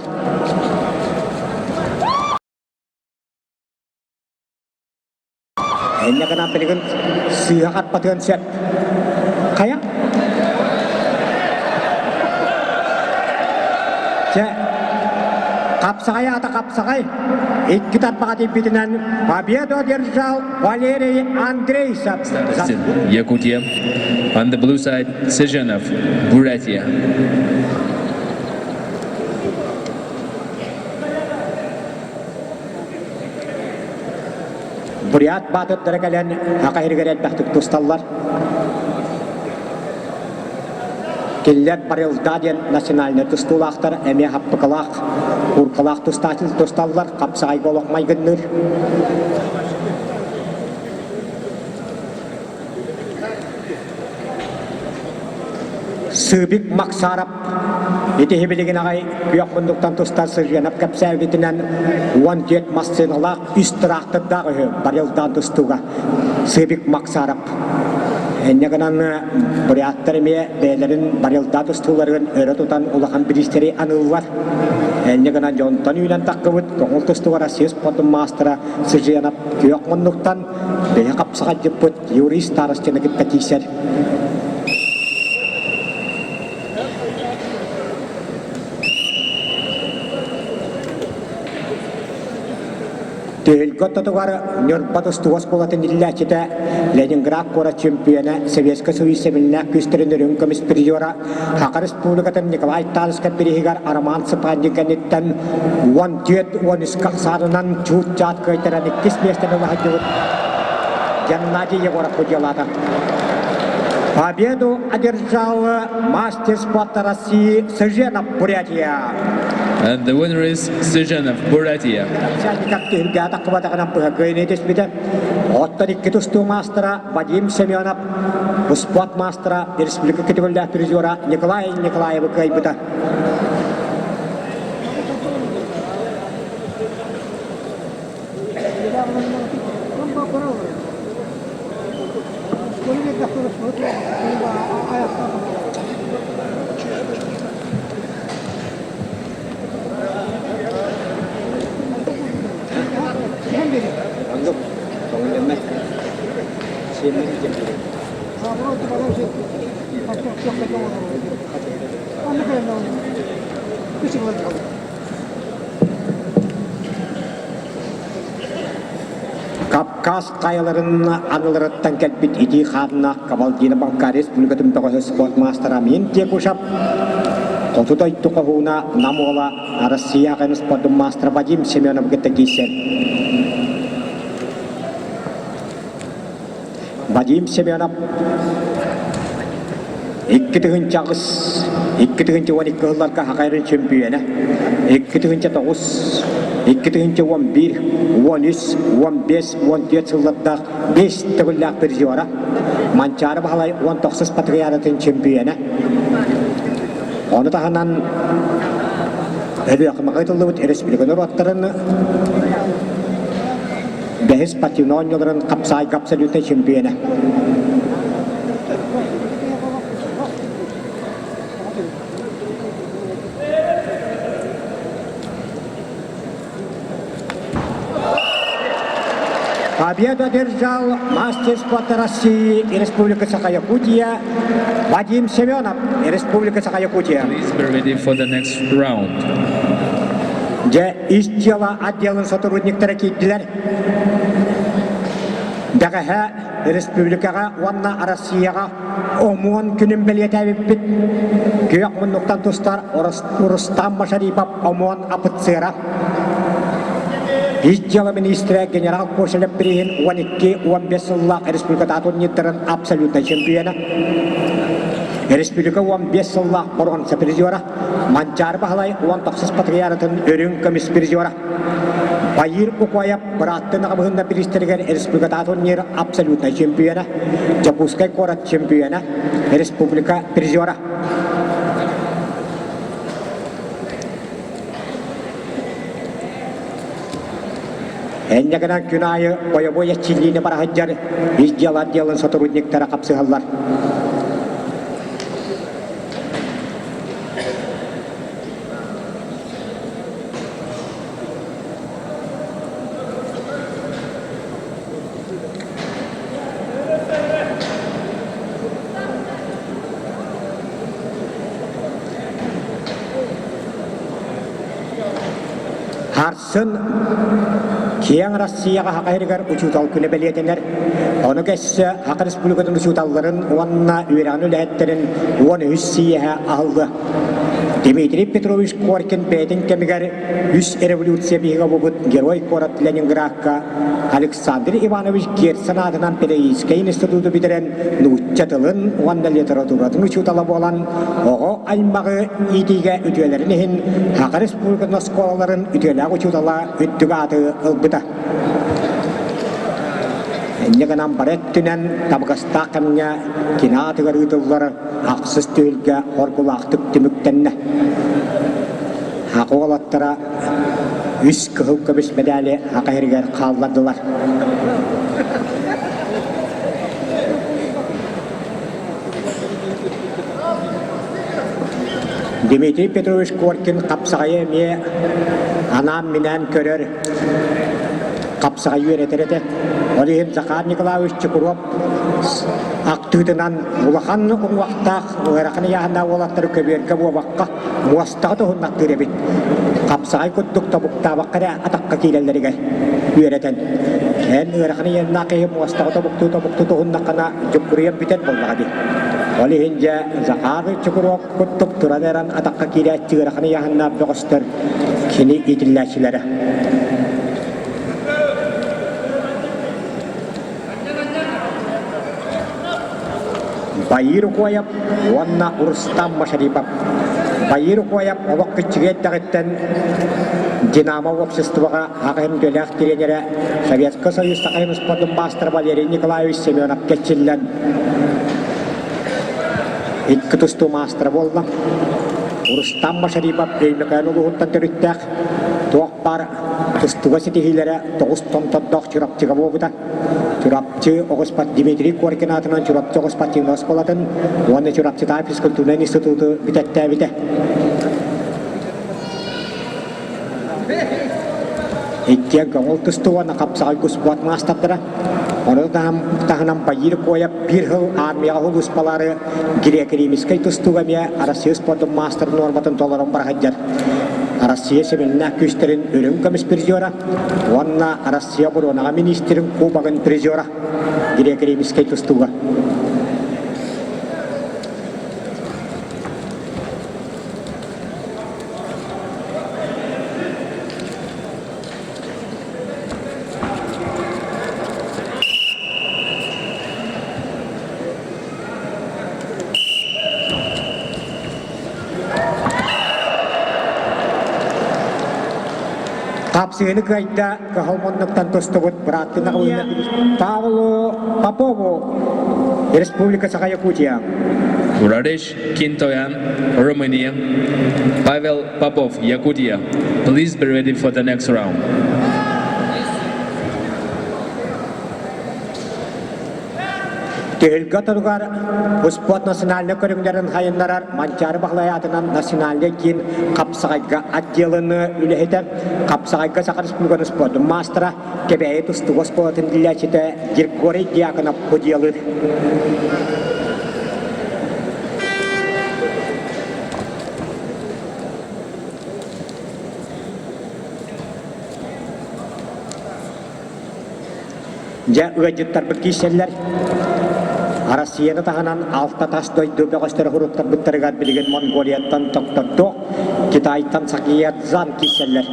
Инньэ гынан билигин сыыһа хаппатыан сөп. Хайа? Чэ, хапсаҕай аата хапсаҕай. Икки тарбаҕа тиийбитинэн победу одержал Валерий Андрейсов. Якутия. On the blue side, Сыженов, Бурятия. Бурят баатырдара кэлэн Саха сиригэр элбэхтик тусталлар. Кинилэр Барылда диэн национальнай тустуулаахтар, эмиэ хаппыкылаах, кууркалаах тустааччы тусталлар, хапсаҕайга олох майгынныыр. Сыыбик Максаров ити билигин аҕай күөх муннуктан тустар Сыржанов кэпсээбитинэн 14 массыыналаах үс тыраахтырдаах үһү барылдаан тустууга Сыыбик Максаров. Инньэ гынан буряттар эмиэ бэйэлэрин барылдаа тустууларын өрө тутан улахан бириистэри аныыллар. Инньэ гынан дьонтон үүнэн таххыбыт көҥүл тустууга Россия спордун маастара Сыжианов күөх муннуктан бэйэ хапсаҕайдьыппыт Юрий Старостины кытта киирсэр. Түһүлгэ ортотугар Ньурба тустуу оскуолатын иитиллээччитэ, Ленинград куорат чемпиона, Советскай Союз сэбилинээх күүстэрин үрүҥ көмүс призера, Саха Республикатын Николай Талскай бирииһигэр Роман Цыпандин кэнниттэн 14-13 ахсаанынан чуут-чаат кыайтаран иккис миэстэни ыла сылдьыбыт Геннадий Егоров судьялаата. Победу одержал мастер спорта России Сыженов, Бурятия. And the winner is Сыженов, Бурятия. Түһүлгэ таххыбатаҕынан быһа кыайыны түспүтэ. Оттон икки тустуу маастара Вадим Семенов, спорт маастара, республика көтүгүллээх призера Николай Николаевы кыайбыта. Кавказ хайаларын аныларыттан кэлбит итии хааннаах Кабалдино-Балкария Республикатын бөҕөһө спорт маастара Амин Текушев, хоту дойду хоһууна Нам уола Россия аҕын спордун маастара Вадим Семенов кытта киирсэр. Вадим Семенов 2008, 2012 сылларга Хахайрын чөмпүйүөнэ, 2009, 2011, 13, 15, 14 сыллардаах 5 төгүллээх призера, Манчаары Баһылай 19 патриаратын чөмпүйүөнэ. Ону таһынан Өлүөхүмэҕэ ыытыллыбыт республика норуоттарын Бэһис спортивнай оонньууларын хапсаайга абсолютнай чемпиона. Победу одержал мастер спорта России и Республика Саха-Якутия Вадим Семенов, Республика Саха-Якутия. Please be ready for the next round. Дьэ, ис дьыала отделын сотрудниктара киирдилэр. Бэҕэһээ республикаҕа уонна Россияҕа ОМОН күнүн бэлиэтээбиппит. Күөх муннуктан тустар Рустам Машарипов ОМОН офицера. Ис дьыала министрэ генерал Кошелев приһин 12-15 сыллаах республикатааҕы турнирдарын абсолютнай чемпиона. Республика 15 сыллаах боруонса призера. Манчаары Баһылай 19 патриаратын үрүҥ көмүс призера. Байыр Укуаев бырааттын аҕабыһын да бириистэригэр республикатааҕы турнир абсолютнай чемпиона, Дьокуускай куорат чемпиона, республика призера. Энньэ гынан күн аайы бойобуой эрчиллиини бара сылдьар ис дьыала отделын сотрудниктара хапсыһаллар. Сарсын киэҥ Россияҕа Саха сиригэр учуутал күнэ бэлиэтэнэр. Ону кэссе Саха Республикатын учууталларын уонна үөрэҕин үлэһиттэрин 13 сийиэһэ аһыллыа. Дмитрий Петрович Коркин бэйэтин кэмигэр үс революция биһигэ буолбут герой куорат Ленинградка Александр Иванович Герцен аатынан педагогическай институту бүтэрэн нуучча тылын уонна литературатын учуутала буолан оҕо аймаҕы иитиигэ үтүөлэрин иһин Саха Республикатын оскуолаларын үтүөлээх учуутала үрдүк ааты ылбыта. Инньэ гынан бары өттүнэн табыгастаах кэмҥэ кини аатыгар ыытыллар ахсыс түһүлгэ оргулаахтык түмүктэннэ. Саха уолаттара үс кыһыл көмүс мэдээли Саха сиригэр хааллардылар. Дмитрий Петрович Коркин хапсаҕайы эмиэ анаан-минээн көрөр, хапсаҕай үөрэтэр этэ. Ол иһин Захар Николаевич Чукуров актыытынан улахан уҥуохтаах ыарахан ыйааһыннаах уолаттары көбүөргэ буолбакка муостаҕа туһуннаттыыр эбит. Хапсаҕай курдук тобуктаабакка эрэ атахха киирэллэригэр үөрэтэн. Эн ыарахан ыйаннаах киһи муостаҕа тобуктуу-тобуктуу туһуннаххына дьуккуруйан бүтэр буоллаҕа дии. Ол иһин дьэ Захар Чукуров курдук туран эрэн атахха киирээччи ыарахан ыйааһыннаах бөҕөстөр кини иитиллээччилэрэ. Баир Укуоев уонна Рустам Машарипов. Баир Укуоев олох киччигэ эрдэҕиттэн «Динамо» обществоҕа аҕыһын үлэлээх тренерэ Советскай Союз Сахайын спордун маастара Валерий Николаевич Семенов кэччиллэн икки тустуу маастара буолла. Рустам Машарипов Өймөкөөн улууһуттан төрүттээх туох баар тустууга ситиһиилэрэ тоҕус томтордоох Чурапчыга буолбута. Чурапчы оҕус Дмитрий Коркин аатынан Чурапчы оҕус спортивнай оскуолатын уонна Чурапчытааҕы физкультурнай институту бүтэттээбитэ. Иккиэн көҥүл тустуу уонна хапсаҕай успуорт маастардара. Ону таһынан Баир Коев биир сыл армияҕа сулууспалаары греко-римскэй тустууга эмиэ Россия спордун маастарын нуорматын толорон бара сылдьар. Россия Семеннээх күүстэрин үрүҥ көмүс призера уонна Россия оборуонаҕа миниистирин кубогын призера греко-римскэй тустууга. Хапсыһыны кыайда кыһыл муннуктан тустубут бырааттын Павлу Попову Республика Саха-Якутия. Raresh Kintoyan, Romania. Pavel Popov, Yakutia. Please be ready for the next round. Түһүлгэ туругар успуорт национальнай көрүҥнэрин хайыннарар Манчаары Баһылай аатынан национальнай киин хапсаҕайга отделыны үлэһитэ, хапсаҕайга Саха Республикатын спордун маастара, Кэбээйи тустууга оскуолатын иитиллээччитэ Григорий Дьяконов судьуйалыыр. Дьэ, ыалдьыттарбыт киирсэллэр. Арассыыйаны таһынан алта тас дойду бөҕөстөрө суруттарбыттарыгар билигин Монголияттан Токтордуох, Китайтан Сакиядзан киирсэллэр.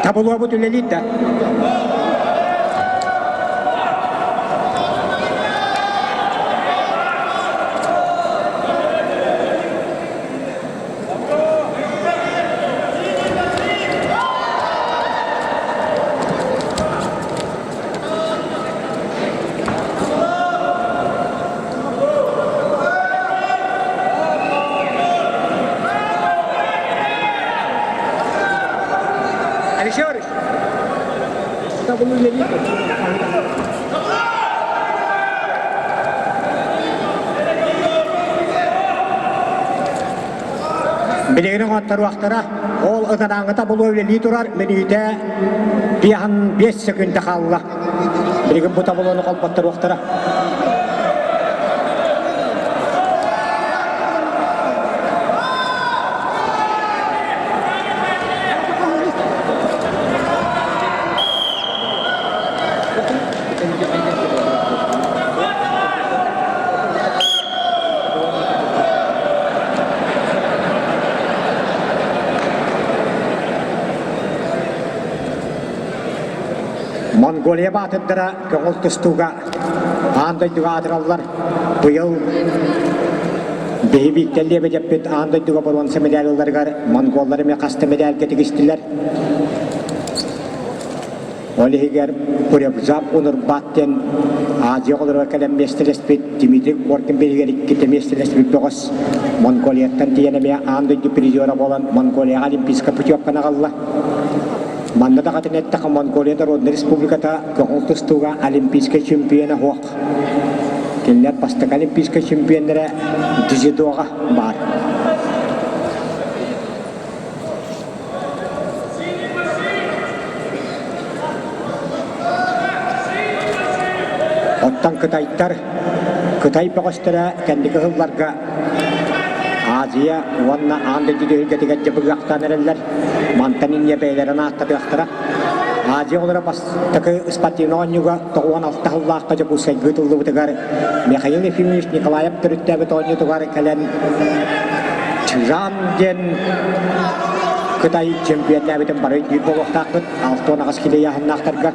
Табылуобут үлэлиир да? Алексей Иванович, Билигин оҥотторуохтара, ол ытарааҥҥыта булуо үлэлии турар мүнүүтэ биэһэн биэс сөкүүндэ хаалла. Билигин бу таблону холботторуохтара. Монголия баатырдара көҥүл тустууга аан дойдуга аатыраллар. Быйыл биһи Бииктэн Лебедевпит аан дойдуга боруонса медаль ыларыгар монголлар эмиэ хаста медальга тигистилэр. Ол иһигэр Пуревзап Унурбат диэн Азия оҕолоругар кэлэн миэстэлэспит Дмитрий Коркин биһигэр иккитэ миэстэлэспит бөҕөс Монголияттан тиийэн эмиэ аан дойду призера буолан Монголияҕа олимпийскай путевканы аҕалла. Манна даҕатын эттэххэ Монголия Народнай Республиката көҥүл тустууга олимпийскай чемпиона суох. Кинилэр бастакы олимпийскай чемпионнара дзюдоҕа баар. Оттон кытайдар Кытай бөҕөстөрө кэнники сылларга Азия уонна аан дойду түһүлгэтигэр дьабыгыахтаан эрэллэр. Мантан инньэ бэйэлэрин ааттатыахтара. Азия оҕолоро бастакы спортивнай оонньууга 96 сыллаахха Дьокуускайга ыытыллыбытыгар Михаил Ефимович Николаев төрүттээбит оонньуутугар кэлэн Чжан диэн Кытай чемпионнээбитин бары өйдүүр буолуохтаахпыт. 68 кило ыйааһыннаахтарга.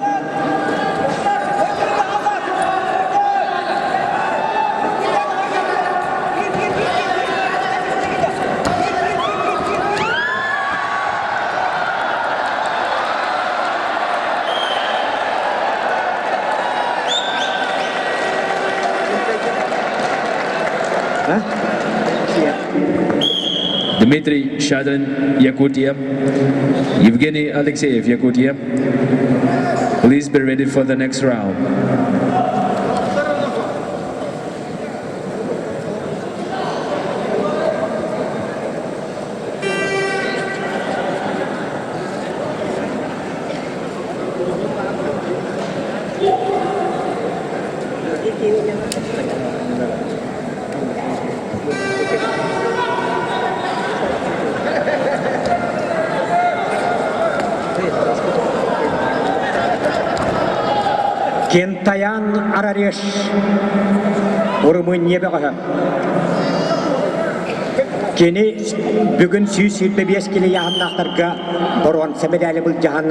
Дмитрий Шадрин, Якутия. Евгений Алексеев, Якутия. Please be ready for the next round. Кентаян Арареш Румыния бөҕөһө. Кини бүгүн 125 кило яһаннаахтарга боруонса медали былдьаһан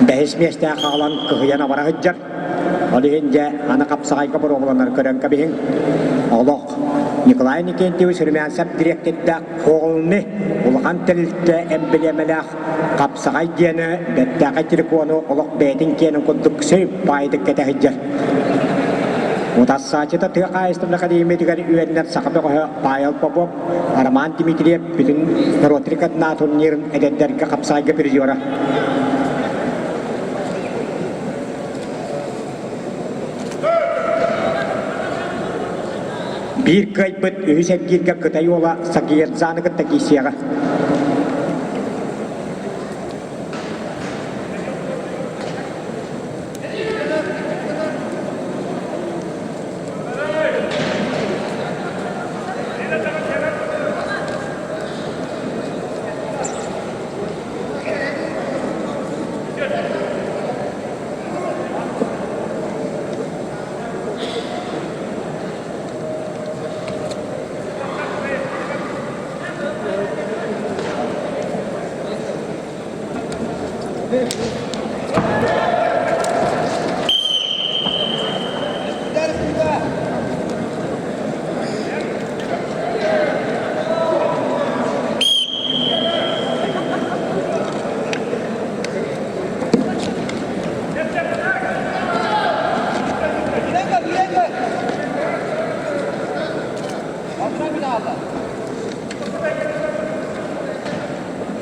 бэһис миэстээх хаалан кыһыйан абара сылдьар. Ол иһин дьэ аны хапсаҕайга боруобаланар көрөн кэбиһиҥ. Олох Николай Никентьевич Румянцев дириэктэрдээх Холми улахан тэрилтэ эмблемэлээх хапсаҕай диэни бэртээхэй телефону олох бэйэтин киэнин курдук сөй баайдык кэтэ сылдьар. Утассааччыта тыа хаһаайыстыбатын академиятыгар үөрэнэр саха бөҕөһө Павел Попов, Роман Дмитриев бүтүн норуотрик одна турнирын эдэрдэргэ хапсаҕайга призера. Биир кыайбыт үһүс эргииргэ Кытай уола Сагиердзаны кытта киирсиэҕэ.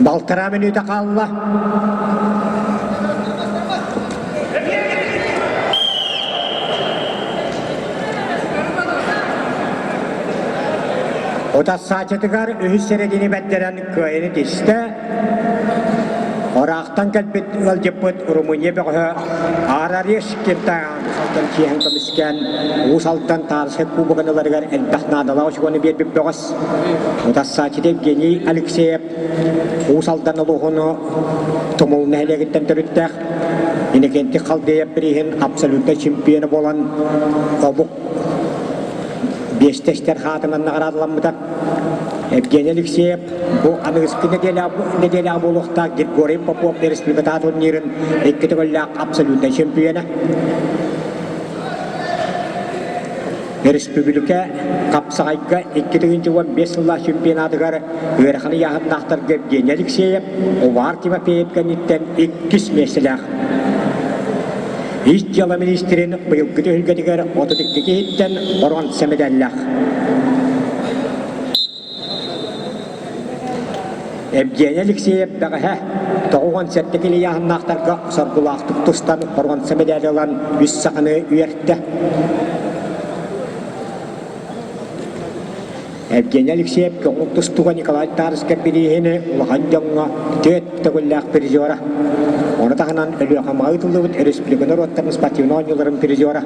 Балтараа мүнүүтэ хаалла. Утассааччытыгар үһүс сэрэдини бэрдэрэн кыайыны тистэ. Ыраахтан кэлбит ыалдьыппыт Румыния бөҕөһө Арареш Кентаан Алтан чиэһин көмүскээн Уус Алдан Таарыскай кубогын ыларыгар элбэх наадалаах очукуону биэрбит бөҕөс. Утассааччыта Евгений Алексеев Уус Алдан улууһуну Тумул нэһилиэгиттэн төрүттээх Иннокентий Халдеев бирииһин абсолютнай чемпиона буолан омук биэстэстэр хаатынан наҕараадаламмыта. Евгений Алексеев бу аныгыскы нэдиэлэҕэ буолуохтаах Григорий Попов республикатааҕы турнирын икки төгүллээх абсолютнай чемпиона. Республика хапсаҕайга 2015 сыллаах чемпионатыгар ыарахан ыйааһыннаахтарга Евгений Алексеев, Увар Тимофеев кэнниттэн иккис миэстэлээх. Ис дьыала министрин быйылгы түһүлгэтигэр 32 киһиттэн боруонса мэдээллээх. Евгений Алексеев бэҕэһээ 97 кило ыйааһыннаахтарга соргулаахтык тустан боруонса мэдээли ылан үс саханы үөртэ. Евгений Алексеев көҥүл тустууга Николай Тарскай бирииһини улахан дьоҥҥо түөрт төгүллээх призера. Ону таһынан Өлүөхүмэҕэ ыытыллыбыт республика норуоттарын спортивнай оонньууларын призера.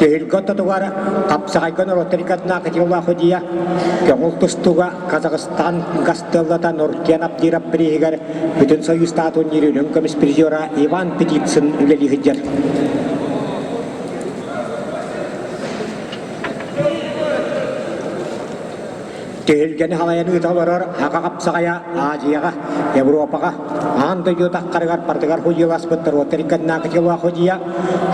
Түһүлгэ ортотугар хапсаҕайга норуоттар иккардынаах Катилла Худия көҥүл тустууга Казахстан гастеллата Нуркен Абдиров бирииһигэр Бүтүн Союзтааҕы турнир үрүҥ көмүс призера Иван Птицын үлэлии сылдьар. Түһүлгэни халайан ыыта олорор Аҕа хапсаҕайа Азияҕа, Европаҕа, аан дойду таххарыгар барытыгар худьуласпыт норуоттар иккардынаахы Худья,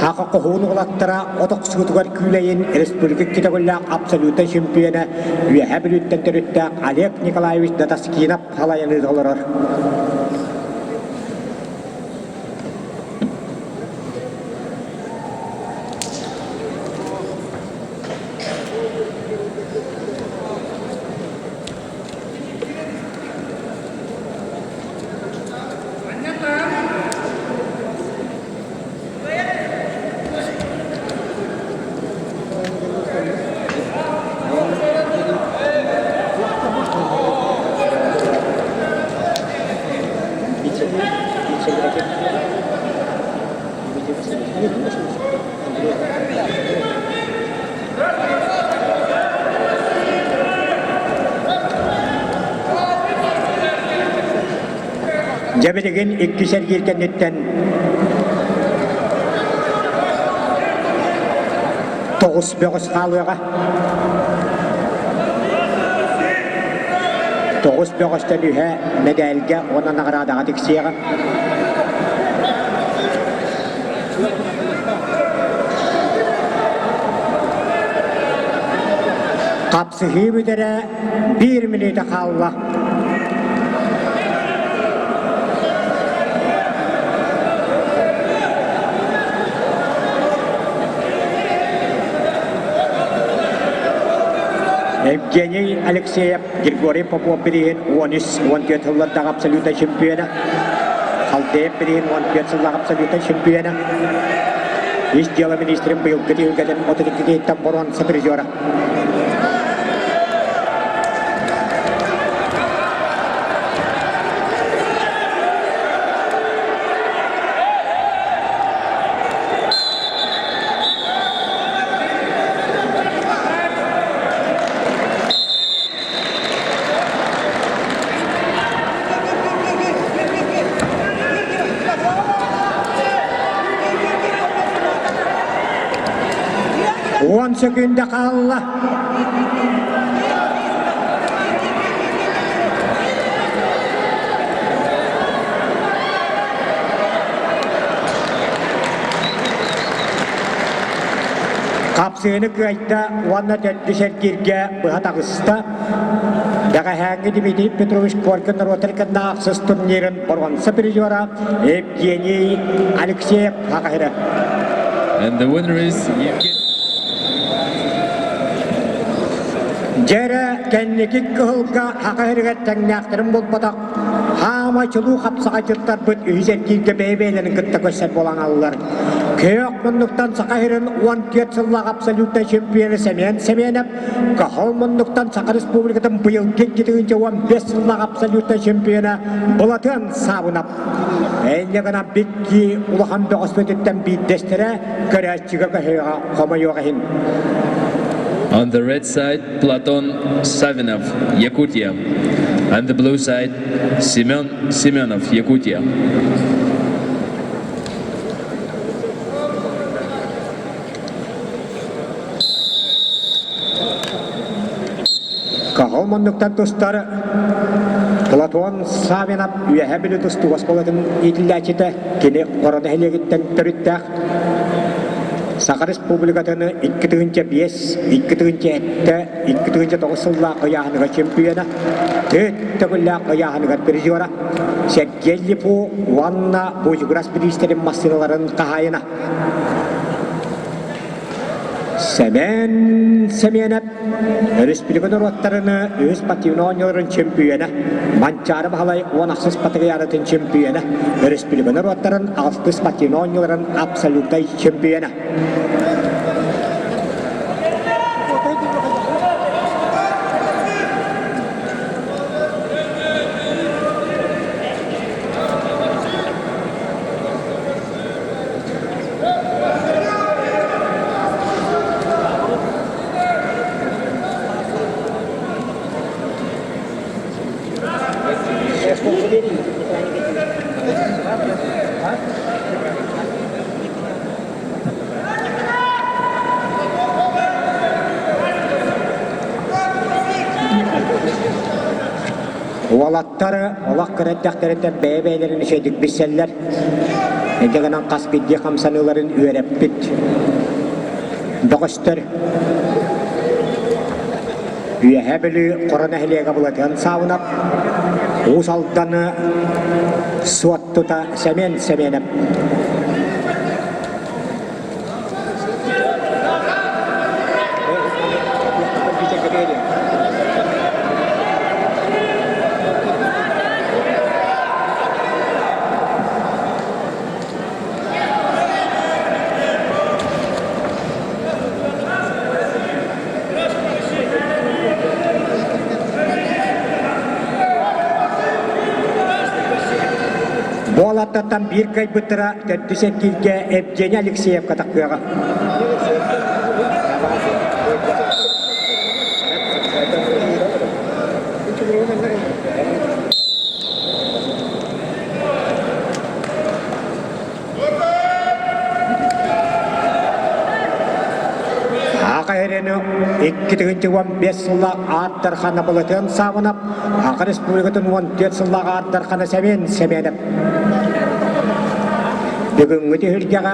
Аҕа хоһуун уолаттара от охсуутугар күүлэйин республика икки төгүллээх абсолютнай чемпиона Үөһээ Бүлүүттэн төрүттээх Олег Николаевич Датаскинов халайан ыыта олорор. Дьэ билигин иккис эргиир кэнниттэн тоҕус бөҕөс хаалыаҕа. Тоҕус бөҕөстөн үһэ мэдээлгэ уонна наҕараадаҕа тиксиэҕэ. Хапсыһыы бүтэрэ биир мүнүүтэ хаалла. Евгений Алексеев Григорий Попов бирииһин 13-14 сыллардаах абсолютнай чемпиона. Халдеев бирииһин 14 сыллаах абсолютнай чемпиона. Ис дьыала министрин быйылгы түһүлгэтин 32 киһиттэн боруонса призера. Уон сөкүүндэ хаалла. Хапсыыны кыайда уонна төрдүс эргииргэ быһа таҕыста. Бэҕэһээҥҥи Дмитрий Петрович Коркин норуоттар кытта ахсыс турнирын боруонса призера Евгений Алексеев Хахахира. And the winner is Евгений. Дьэрэ кэнники кыһылга Хахахирыгар тэҥнээхтэрин булбатах хаама чулуу хапсаҕайдьыттарбыт үһүс эргииргэ бэйэ-бэйэлэрин кытта көрсөр буолан аллар. Күөх муннуктан Саха сирин 14 сыллаах абсолютнай чемпиона Семен Семенов, Кахол муннуктан Саха Республикатын быйылгы 2015 сыллаах абсолютнай чемпиона Былатыан Саабынап. Энньэ гына бикки улахан бөҕөспүтүттэн биирдэстэрэ көрөөччүгэ көһүөҕэ хомойуох иһин. On the red side, Platon Savinov, Yakutia. On the blue side, Семен Семенов, Якутия. Каһыл муннуктан тустар Платон Савинов Үөһээ Бүлүү тустуу оскуолатын иитиллээччитэ, кини Хоро нэһилиэгиттэн төрүттээх. Саха Республикатын 2005, 2007, 2009 сыллаах ыйааһыныгар чемпиона, төрт төгүллээх ыйааһыныгар призера, Сергей Липу уонна Бузиграс бириистэрин массыыналарын хаһаайына. Сэмэн Сэмиэнэп Өрөспүүбүлүкэ норуоттарын үһүс спортивнай оонньууларын чөмпүйүөнэ, Манчаары Баһылай уон ахсыс патриаратын чөмпүйүөнэ, Өрөспүүбүлүкэ норуоттарын алтыс спортивнай оонньууларын абсолютнай чөмпүйүөнэ. Уолаттар олох кыра эрдэхтэриттэн бэйэ-бэйэлэрин үчүгэйдик билсэллэр. Инньэ гынан хас биирдии хамсаныыларын үөрэппит бөҕөстөр. Үөһээ Бүлүү Хоро нэһилиэгэ Былатыан Саабынап, Уус Алданы Суоттута Сэмэн Сэмэнэп. Буолат Буолаттартан биир кыайбыттара төрдүс эргииргэ Евгений Алексеевка тахсыаҕа. Аҕа эрэни 2015 сыллаах Аат Дархана Былатыан Саабынап, Аҕа Республикатын 14 сыллаах Аат Дархана Сэмэн Сэмэнов. Бүгүҥҥү түһүлгэҕэ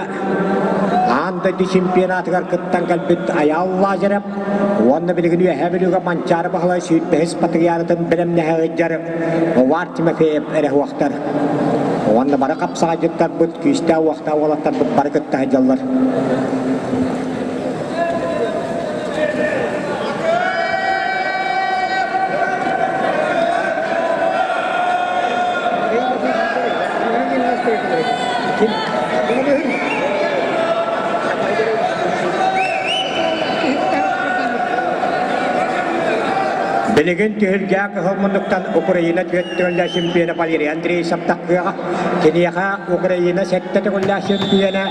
аан дойду чемпионатыгар кыттан кэлбит Айаал Лазарев уонна билигин Үөһээ Бүлүүгэ Манчаары Баһылай сүүрбэһис патриаратын бэлэмнэһэ сылдьар Увар Тимофеев эрэ уохтар. Уонна бары хапсаҕайдьыттарбыт, күүстээх уохтаах уолаттарбыт бары кытта сылдьаллар. Билигин түһүлгэ кыһыл муннуктан Украина түөрт төгүллээх чемпиона Валерий Андреевич Саптакыаҕа, киниэхэ Украина сэттэ төгүллээх чемпиона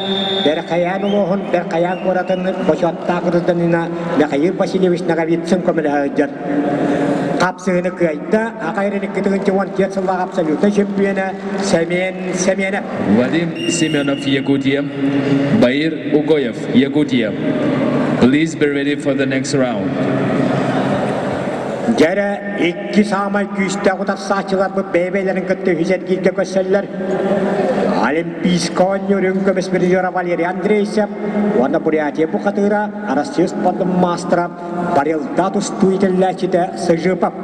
Бэрхэйээн улууһун Бэрхэйээн куоратын бочуоттаах гражданина Михаил Васильевич Ноговицын көмөлөһө сылдьар. Хапсыһыны кыайда, аҕа эрин 2014 сыллаах абсолютнай чемпиона Семен Семенов. Вадим Семенов, Якутия. Баир Угоев, Якутия. Please be ready for the next round. Дьэрэ икки саамай күүстээх утарсааччыларбыт бэйэ-бэйэлэрин кытта үһүс эргииргэ көрсөллөр. Олимпийскай оонньуу үрүҥ көмүс призера Валерий Андрейсев уонна Бурятия бухатыыра Россия спордун маастара Барилда тустуу иитиллээччитэ Сыжипов.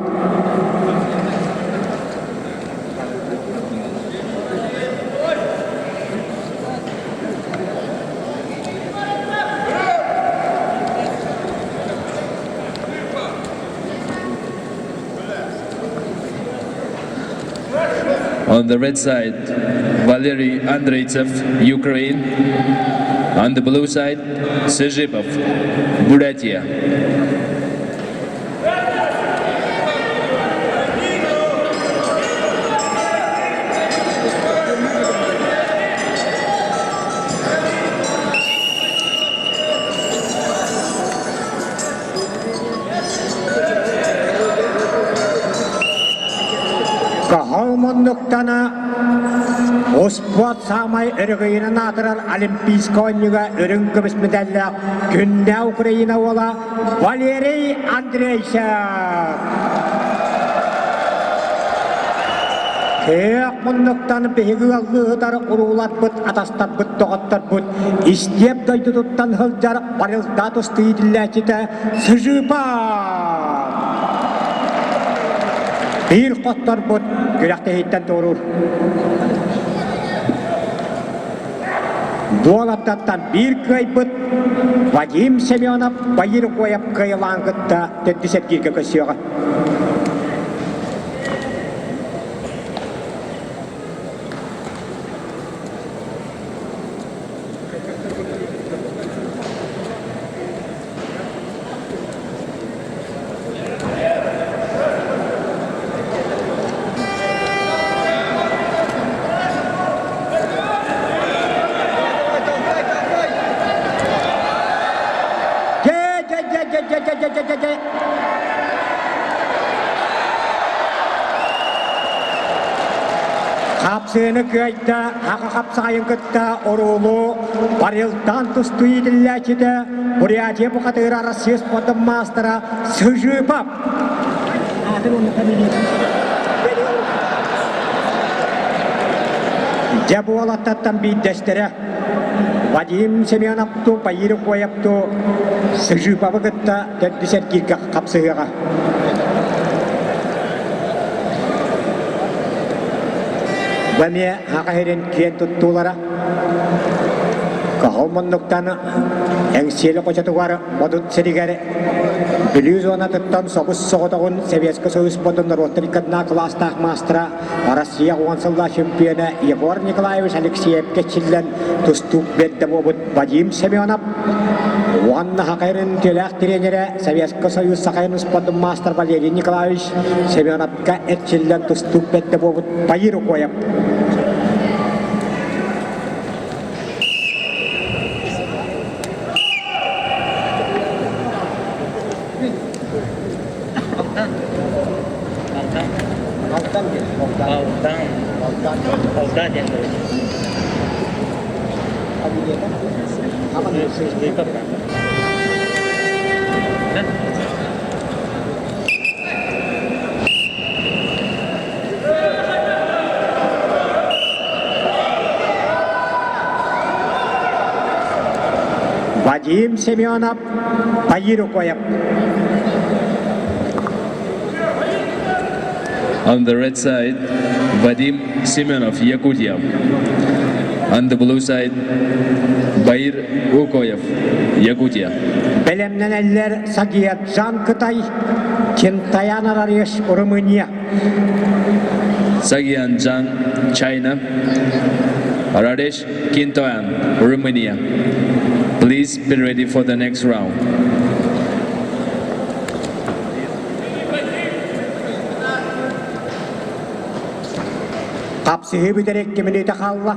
On the red side, Valery Andreytsev, Ukraine. On the blue side, Sezhipov, Buryatia. Каһал муннуктана успуорт саамай өрөгөйүнэн аатырар Олимпийскай оонньууга үрүҥ көмүс медаллаах күннээх Украина уола Валерий Андрейчев. Кыах муннуктан биһиги ыаллыыһытар урууларбыт, атастарбыт, доҕотторбут истиэп дойдутуттан сылдьар барылдаат устуу иитиллээччитэ Сыжыыпа! Биир хотторбут күрэхтэһииттэн туоруур. Дуолаттартан биир кыайбыт Вадим Семенов Баир Коев кыайылаан кытта төрдүс эргииргэ көрсүөҕэ. Хапсыыны кыайда, хаха хапсаҕайын кытта оруолу Барилтан тустуу иитиллээччитэ Бурятия бухатыыра Россия спордун маастара Сыжыпов. Дьэ буолаттаттан биирдэстэрэ Вадим Семеновту, Баир Коевту Сыжыповы кытта төрдүс эргииргэ хапсыһыаҕа. Бу эмиэ Саха сирин киэн туттуулара Кыһыл муннуктан Эҥсиэли хочотугар Модут сиригэр Бүлүү зонатыттан собус соҕотоҕун Советскай Союз спордун норуоттар иккардына кылаастаах маастара Россия уон сыллаах чемпиона Егор Николаевич Алексеев кэччиллэн тустуук бэрдэ буолбут Вадим Семенов уонна Сахайрын үтүөлээх тренерэ Советскай Союз Сахайрын спордун маастар Валерий Николаевич Семеновка эрчиллэн тустуук бэрдэ буолбут Баир Укоев. Вадим Семенов, Таир Укоев. On the red side, Vadim Semenov, Yakutia. On the blue side, Bair Ukoyev, Yakutia. Бэлэмнэнэллэр Сагиаджан Кытай, Кентаян Арареш, Румыния. Sagian Zhang, China. Radesh Kintoyan, Romania. Please be ready for the next round. Хапсыһыы бүтэр 2 мүнүүтэ хаалла.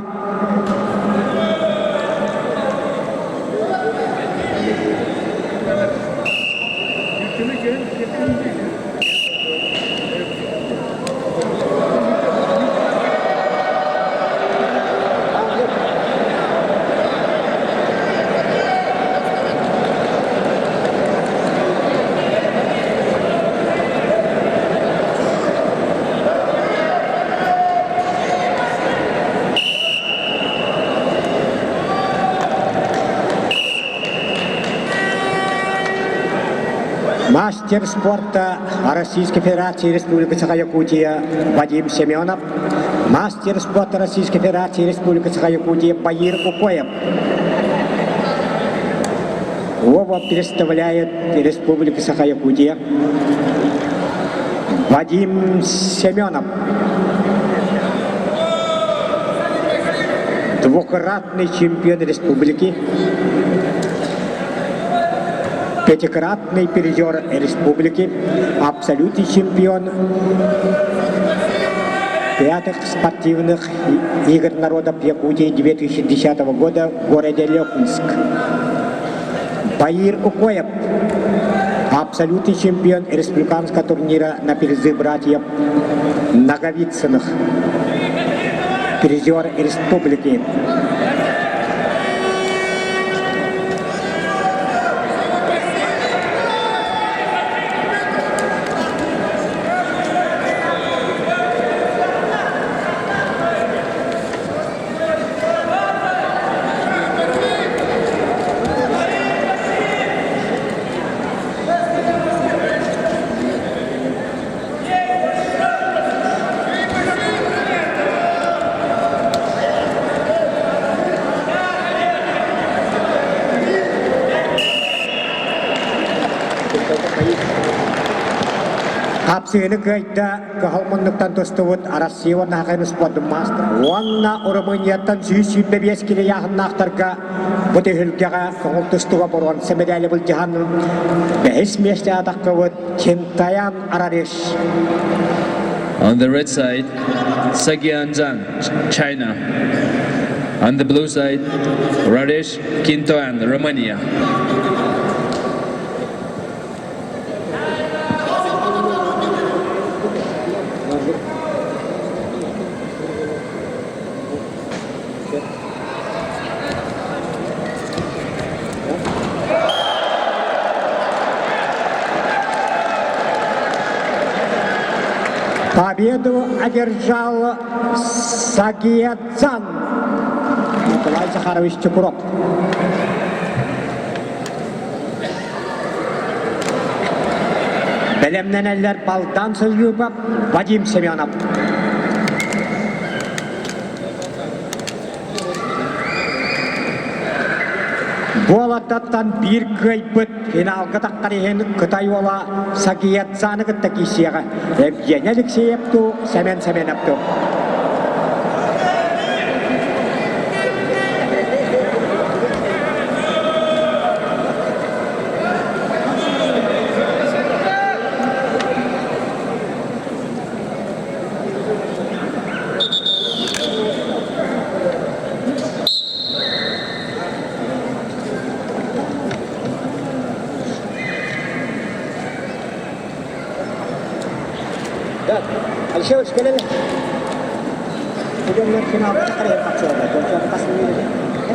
Мастер спорта Российской Федерации Республики Саха-Якутия Вадим Семенов, мастер спорта Российской Федерации Республики Саха-Якутия Баир Укоев. Оба представляет Республика Саха-Якутия. Вадим Семенов. Двукратный чемпион республики, пятикратный призер республики, абсолютный чемпион пятых спортивных игр народов Якутии 2010 года в городе Лекунск. Баир Укоев, абсолютный чемпион республиканского турнира на призы братьев Наговицыных, призер республики. Хапсыыны кыайда кыһыл муннуктан тустубут Россия уонна Хакайны спордун маастара. Уонна Румынияттан 125 кило яһыннаахтарга бу түһүлгэҕэ көҥүл тустууга боруонса медали былдьаһан бэһис миэстэ атаххыбыт Чинтаян Арариш. On the red side, Sagian Zhang, China. On the blue side, Radesh Kintoan, Romania. Победу одержал Сагиядзан Николай Захарович Чукуров. Бэлэмнэнэллэр Балдан Сылгыбап, Вадим Семенов. Буолаттаттан биир кыайбыт финалга таххар иһин Кытай уола Сагиядзаны кытта киирсиэҕэ. Евгений Алексеев туу, Сэмэн Сэмэнов туу. Да, Алексей Ильич, кэлэлэ. Бу дьоннор финалга тахсар тахсыаллар.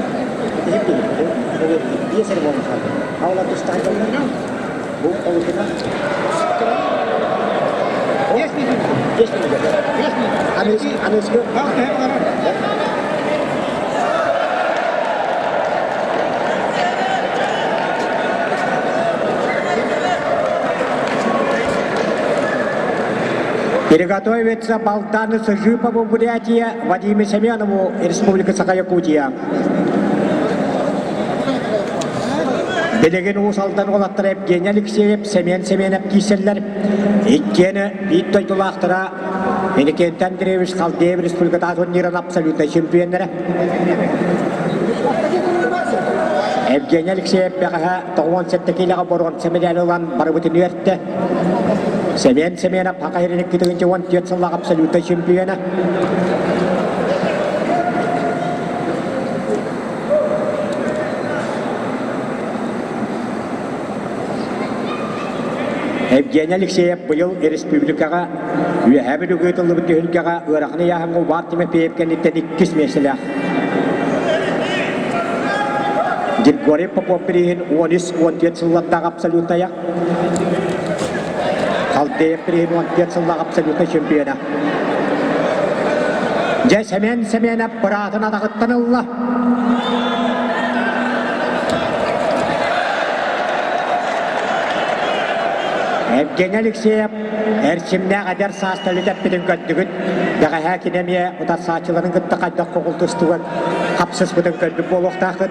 Приготовиться Балдану Сыжипову, Бурятия, Вадиму Семенову, Республика Саха-Якутия. Билигин Уус Алдан уолаттара Евгений Алексеев, Семен Семенов киирсэллэр. Иккиэн биир дойдулаахтара Иннокентий Андреевич Халдеев республиката турнирын абсолютнай чемпионнара. Евгений Алексеев бэҕэһээ 97 киилэҕэ боруонса медали ылан барыбытын үөртэ. Семен Семенов Саха сирин 2014 сыллаах абсолютнай чемпиона. Евгений Алексеев быйыл республикаҕа Үөһээ Бүлүүгэ ыытыллыбыт түһүлгэҕэ ыарахан ыйааһыҥҥа Убаар Тимофеев кэнниттэн иккис миэстэлээх. Григорий Попов бирииһин 13-14 сыллардаах абсолютная, Халдеев бирииһин 14 сыллаах абсолютнай чемпиона. Дьэ Семен Семенов быраатын атаҕыттан ылла. Евгений Алексеев эрчимнээх эдэр сааста үлэтэппитин көрдүгүт. Бэҕэһээ кини эмиэ утарсааччыларын кытта хайдах хоҕултустугар хапсыспытын көрбүт буолуохтааххыт.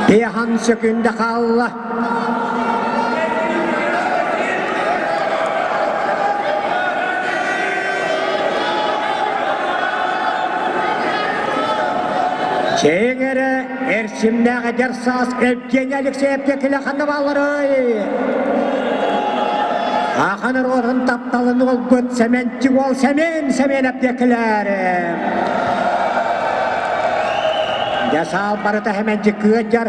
Биэхан сөкүндэ хаалла. Чэйиҥ эрэ, эрчимнээх эдэр саас Евгений Алексеевка кэлэ ханна баалларый? Ахан норуотун тапталын уолбут Сэмэнчик уол Сэмэн Сэмэнэп диэкилэр. Дьэ саал барыта Сэмэнчик кыадьар.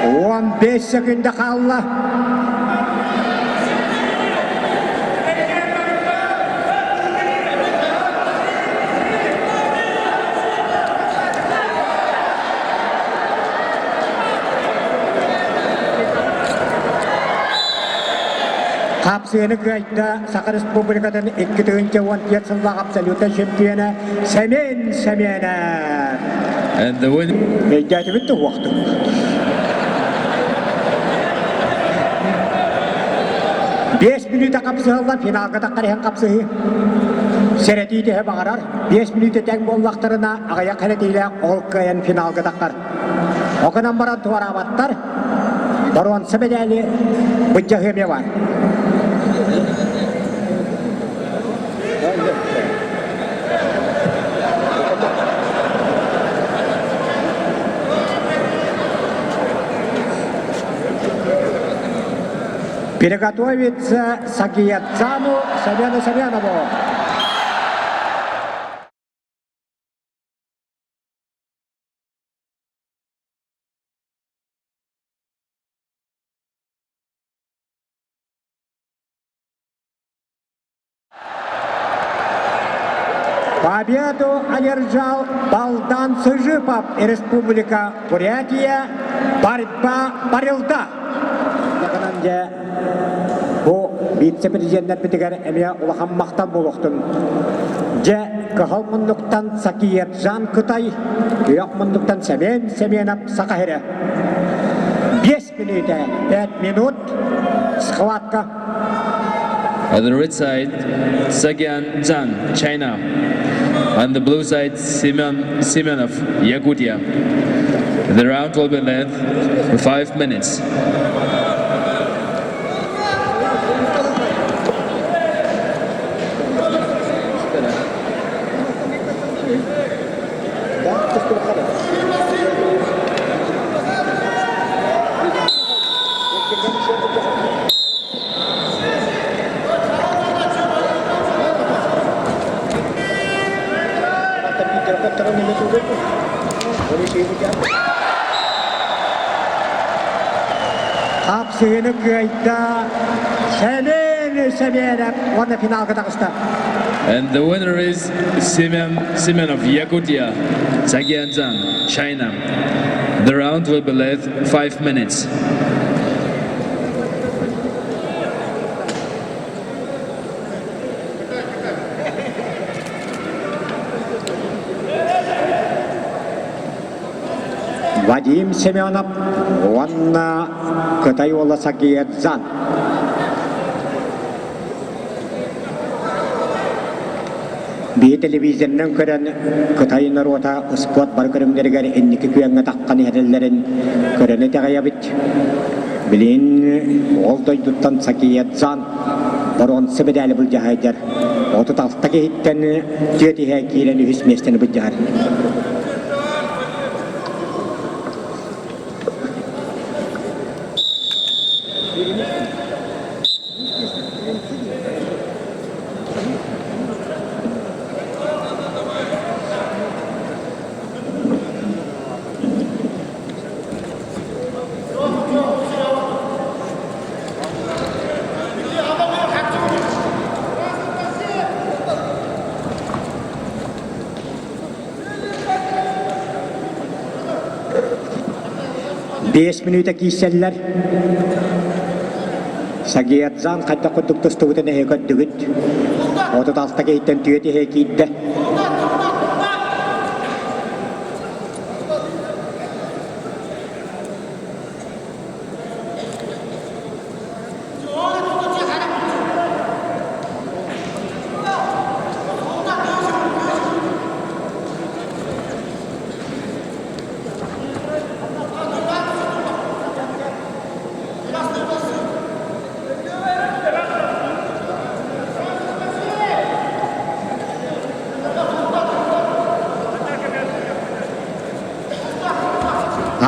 15 секунда хаалла. Хапсыаны кыайда Саха Республикатын 2014 сыллаах абсолютнай чемпиона Семен Семенов. And the winner Өйдөөтүбүт да уохтук. Биэс мүнүүтэ хапсыһаллар, финалга таххар иһэн хапсыһыы. Сэрэтии төһө баҕарар. Биэс мүнүүтэ тэҥ буоллахтарына, аҕыйах хэрэтиилээх ол кыайан финалга таххар. Ол гынан баран туораабаттар. Боруонса медали былдьаһыы эмиэ баар. Приготовиться Сагиятцану Семену Семенову. Победу одержал Балдан Сыжипов, Республика Бурятия, борьба барылда. Дьэ, бу вице-президеннэрбитигэр эмиэ улахан махтал буолуохтун. Дьэ, кыһыл муннуктан Сакиержан Кытай, күөх муннуктан Семен Семенов Саха сирэ. Биэс мүнүүтэ, пять минут, схватка. On the red side, Sagian Zhang, China. On the blue side, Semyon Semenov, Yakutia. The round will be length 5 minutes. Хапсыһыыны кыайда Семен Семенов уонна финалга таҕыста. And the winner is Semyon Semenov, Yakutia, Tagianzan, China. The round will be led 5 minutes. Вадим Семенов уонна Кытай уола Сагиедзан. Биһи телевизорынан көрөн Кытай норуота спорт бары көрүҥнэригэр инники күөҥҥэ таххан иһэрэллэрин көрөн итэҕэйэбит. Билин ол дойдуттан Сакиедзан боруонса медали былдьаһайдар. 36 киһиттэн түөрт иһэ киирэн үһүс миэстэни былдьаһар. Биэс мүнүүтэ киирсэллэр. Сагиядзан хайдах курдук тустубутун эһи көрдүгүт. 36 киһиттэн түөрт иһэ киирдэ.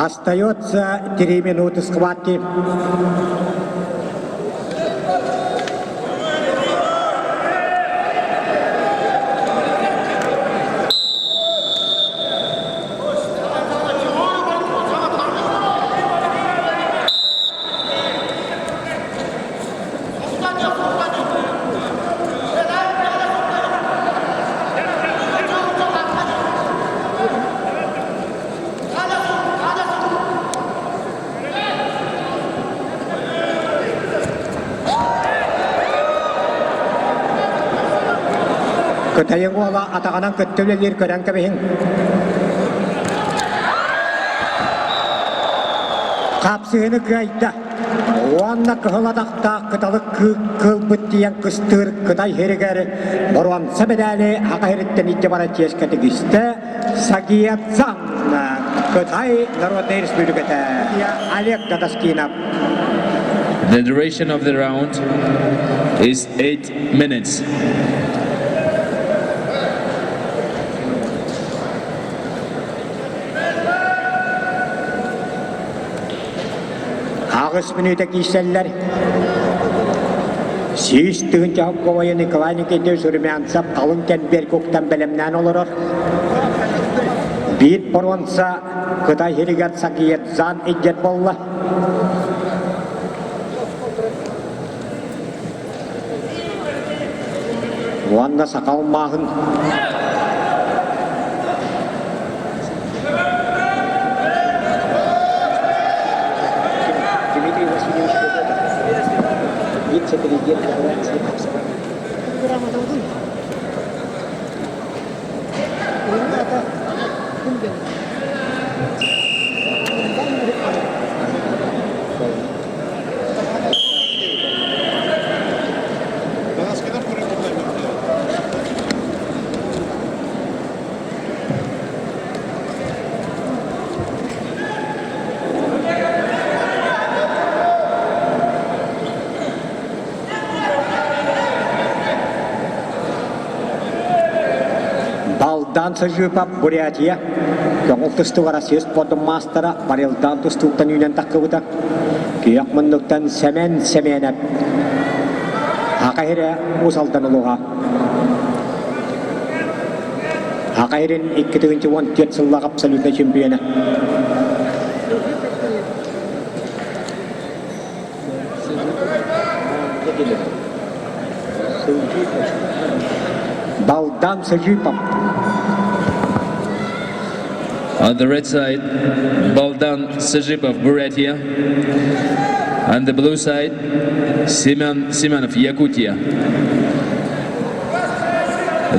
Остается три минуты схватки. Кытайыҥ уола атаҕынан кытта үлэлиир көрөн кэбиһиҥ. Хапсыһыны кыайда. Уонна кыһыл атахтаах кыталык кыылбыт тиийэн кыстыыр Кытай сиригэр боруонса медали аҕа сириттэн илдьэ барар чиэскэ тигистэ Сагия Цан, Кытай Народнай Республиката Олег Дадаскинов. The duration of the round is 8 minutes. Аҕыс мүнүүтэ киирсэллэр. 100 тыһыынча холкуобайы Николай Никитич Румянцев халыҥ кэмбиэргэ уктан бэлэмнээн олорор. Биир боруонса Кытай сиригэр Сакиетзан илдьэр буолла. Уонна саха алмааһын Дмитрий Васильевич Федотов, вице-президент Федерации Балдан Сажипов Бурятия көҥүл тустууга Россия спордун маастара Барилдан тустууктан үүнэн таххыбыта. Күйэх муннуктан Сэмэн Сэмэнэп Аха сирэ Уус Алдан улууһа. Аха сирин 2014 сыллаах абсолютнай чемпиона. Балдан Сыжипов. On the red side, Baldan Sazhipov, Buryatia. On the blue side, Semyon Semenov, Yakutia.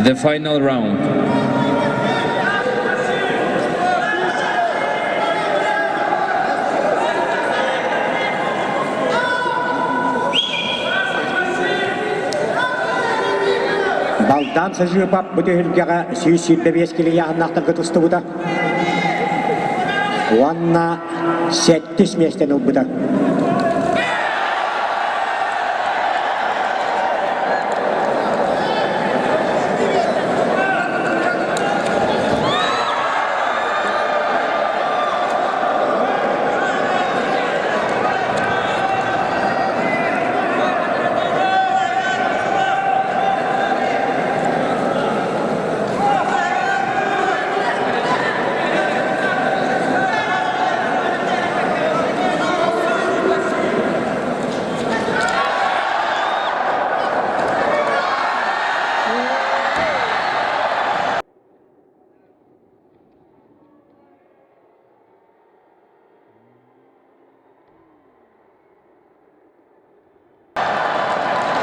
The final round. Балдан Сажыпап бу түһүлгэҕэ 125 кило ыйааһыннаахтарга тустубута уонна сэттис миэстэни ылбыта.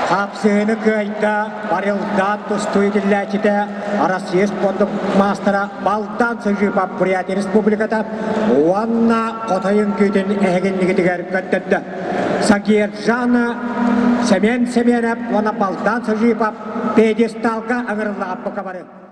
Хапсыһыыны кыайда Барилдаан тустуу иитиллээччитэ Арассыыйа спордун маастара Балдан Сыжыпов Бурятия Республиката уонна Хотой үҥкүүтүн эһигиннигитигэр көрдөрдө. Сагиржана Семен Семенов уонна Балдан Сыжыпов пьедесталга ыҥырыллаҕа бары.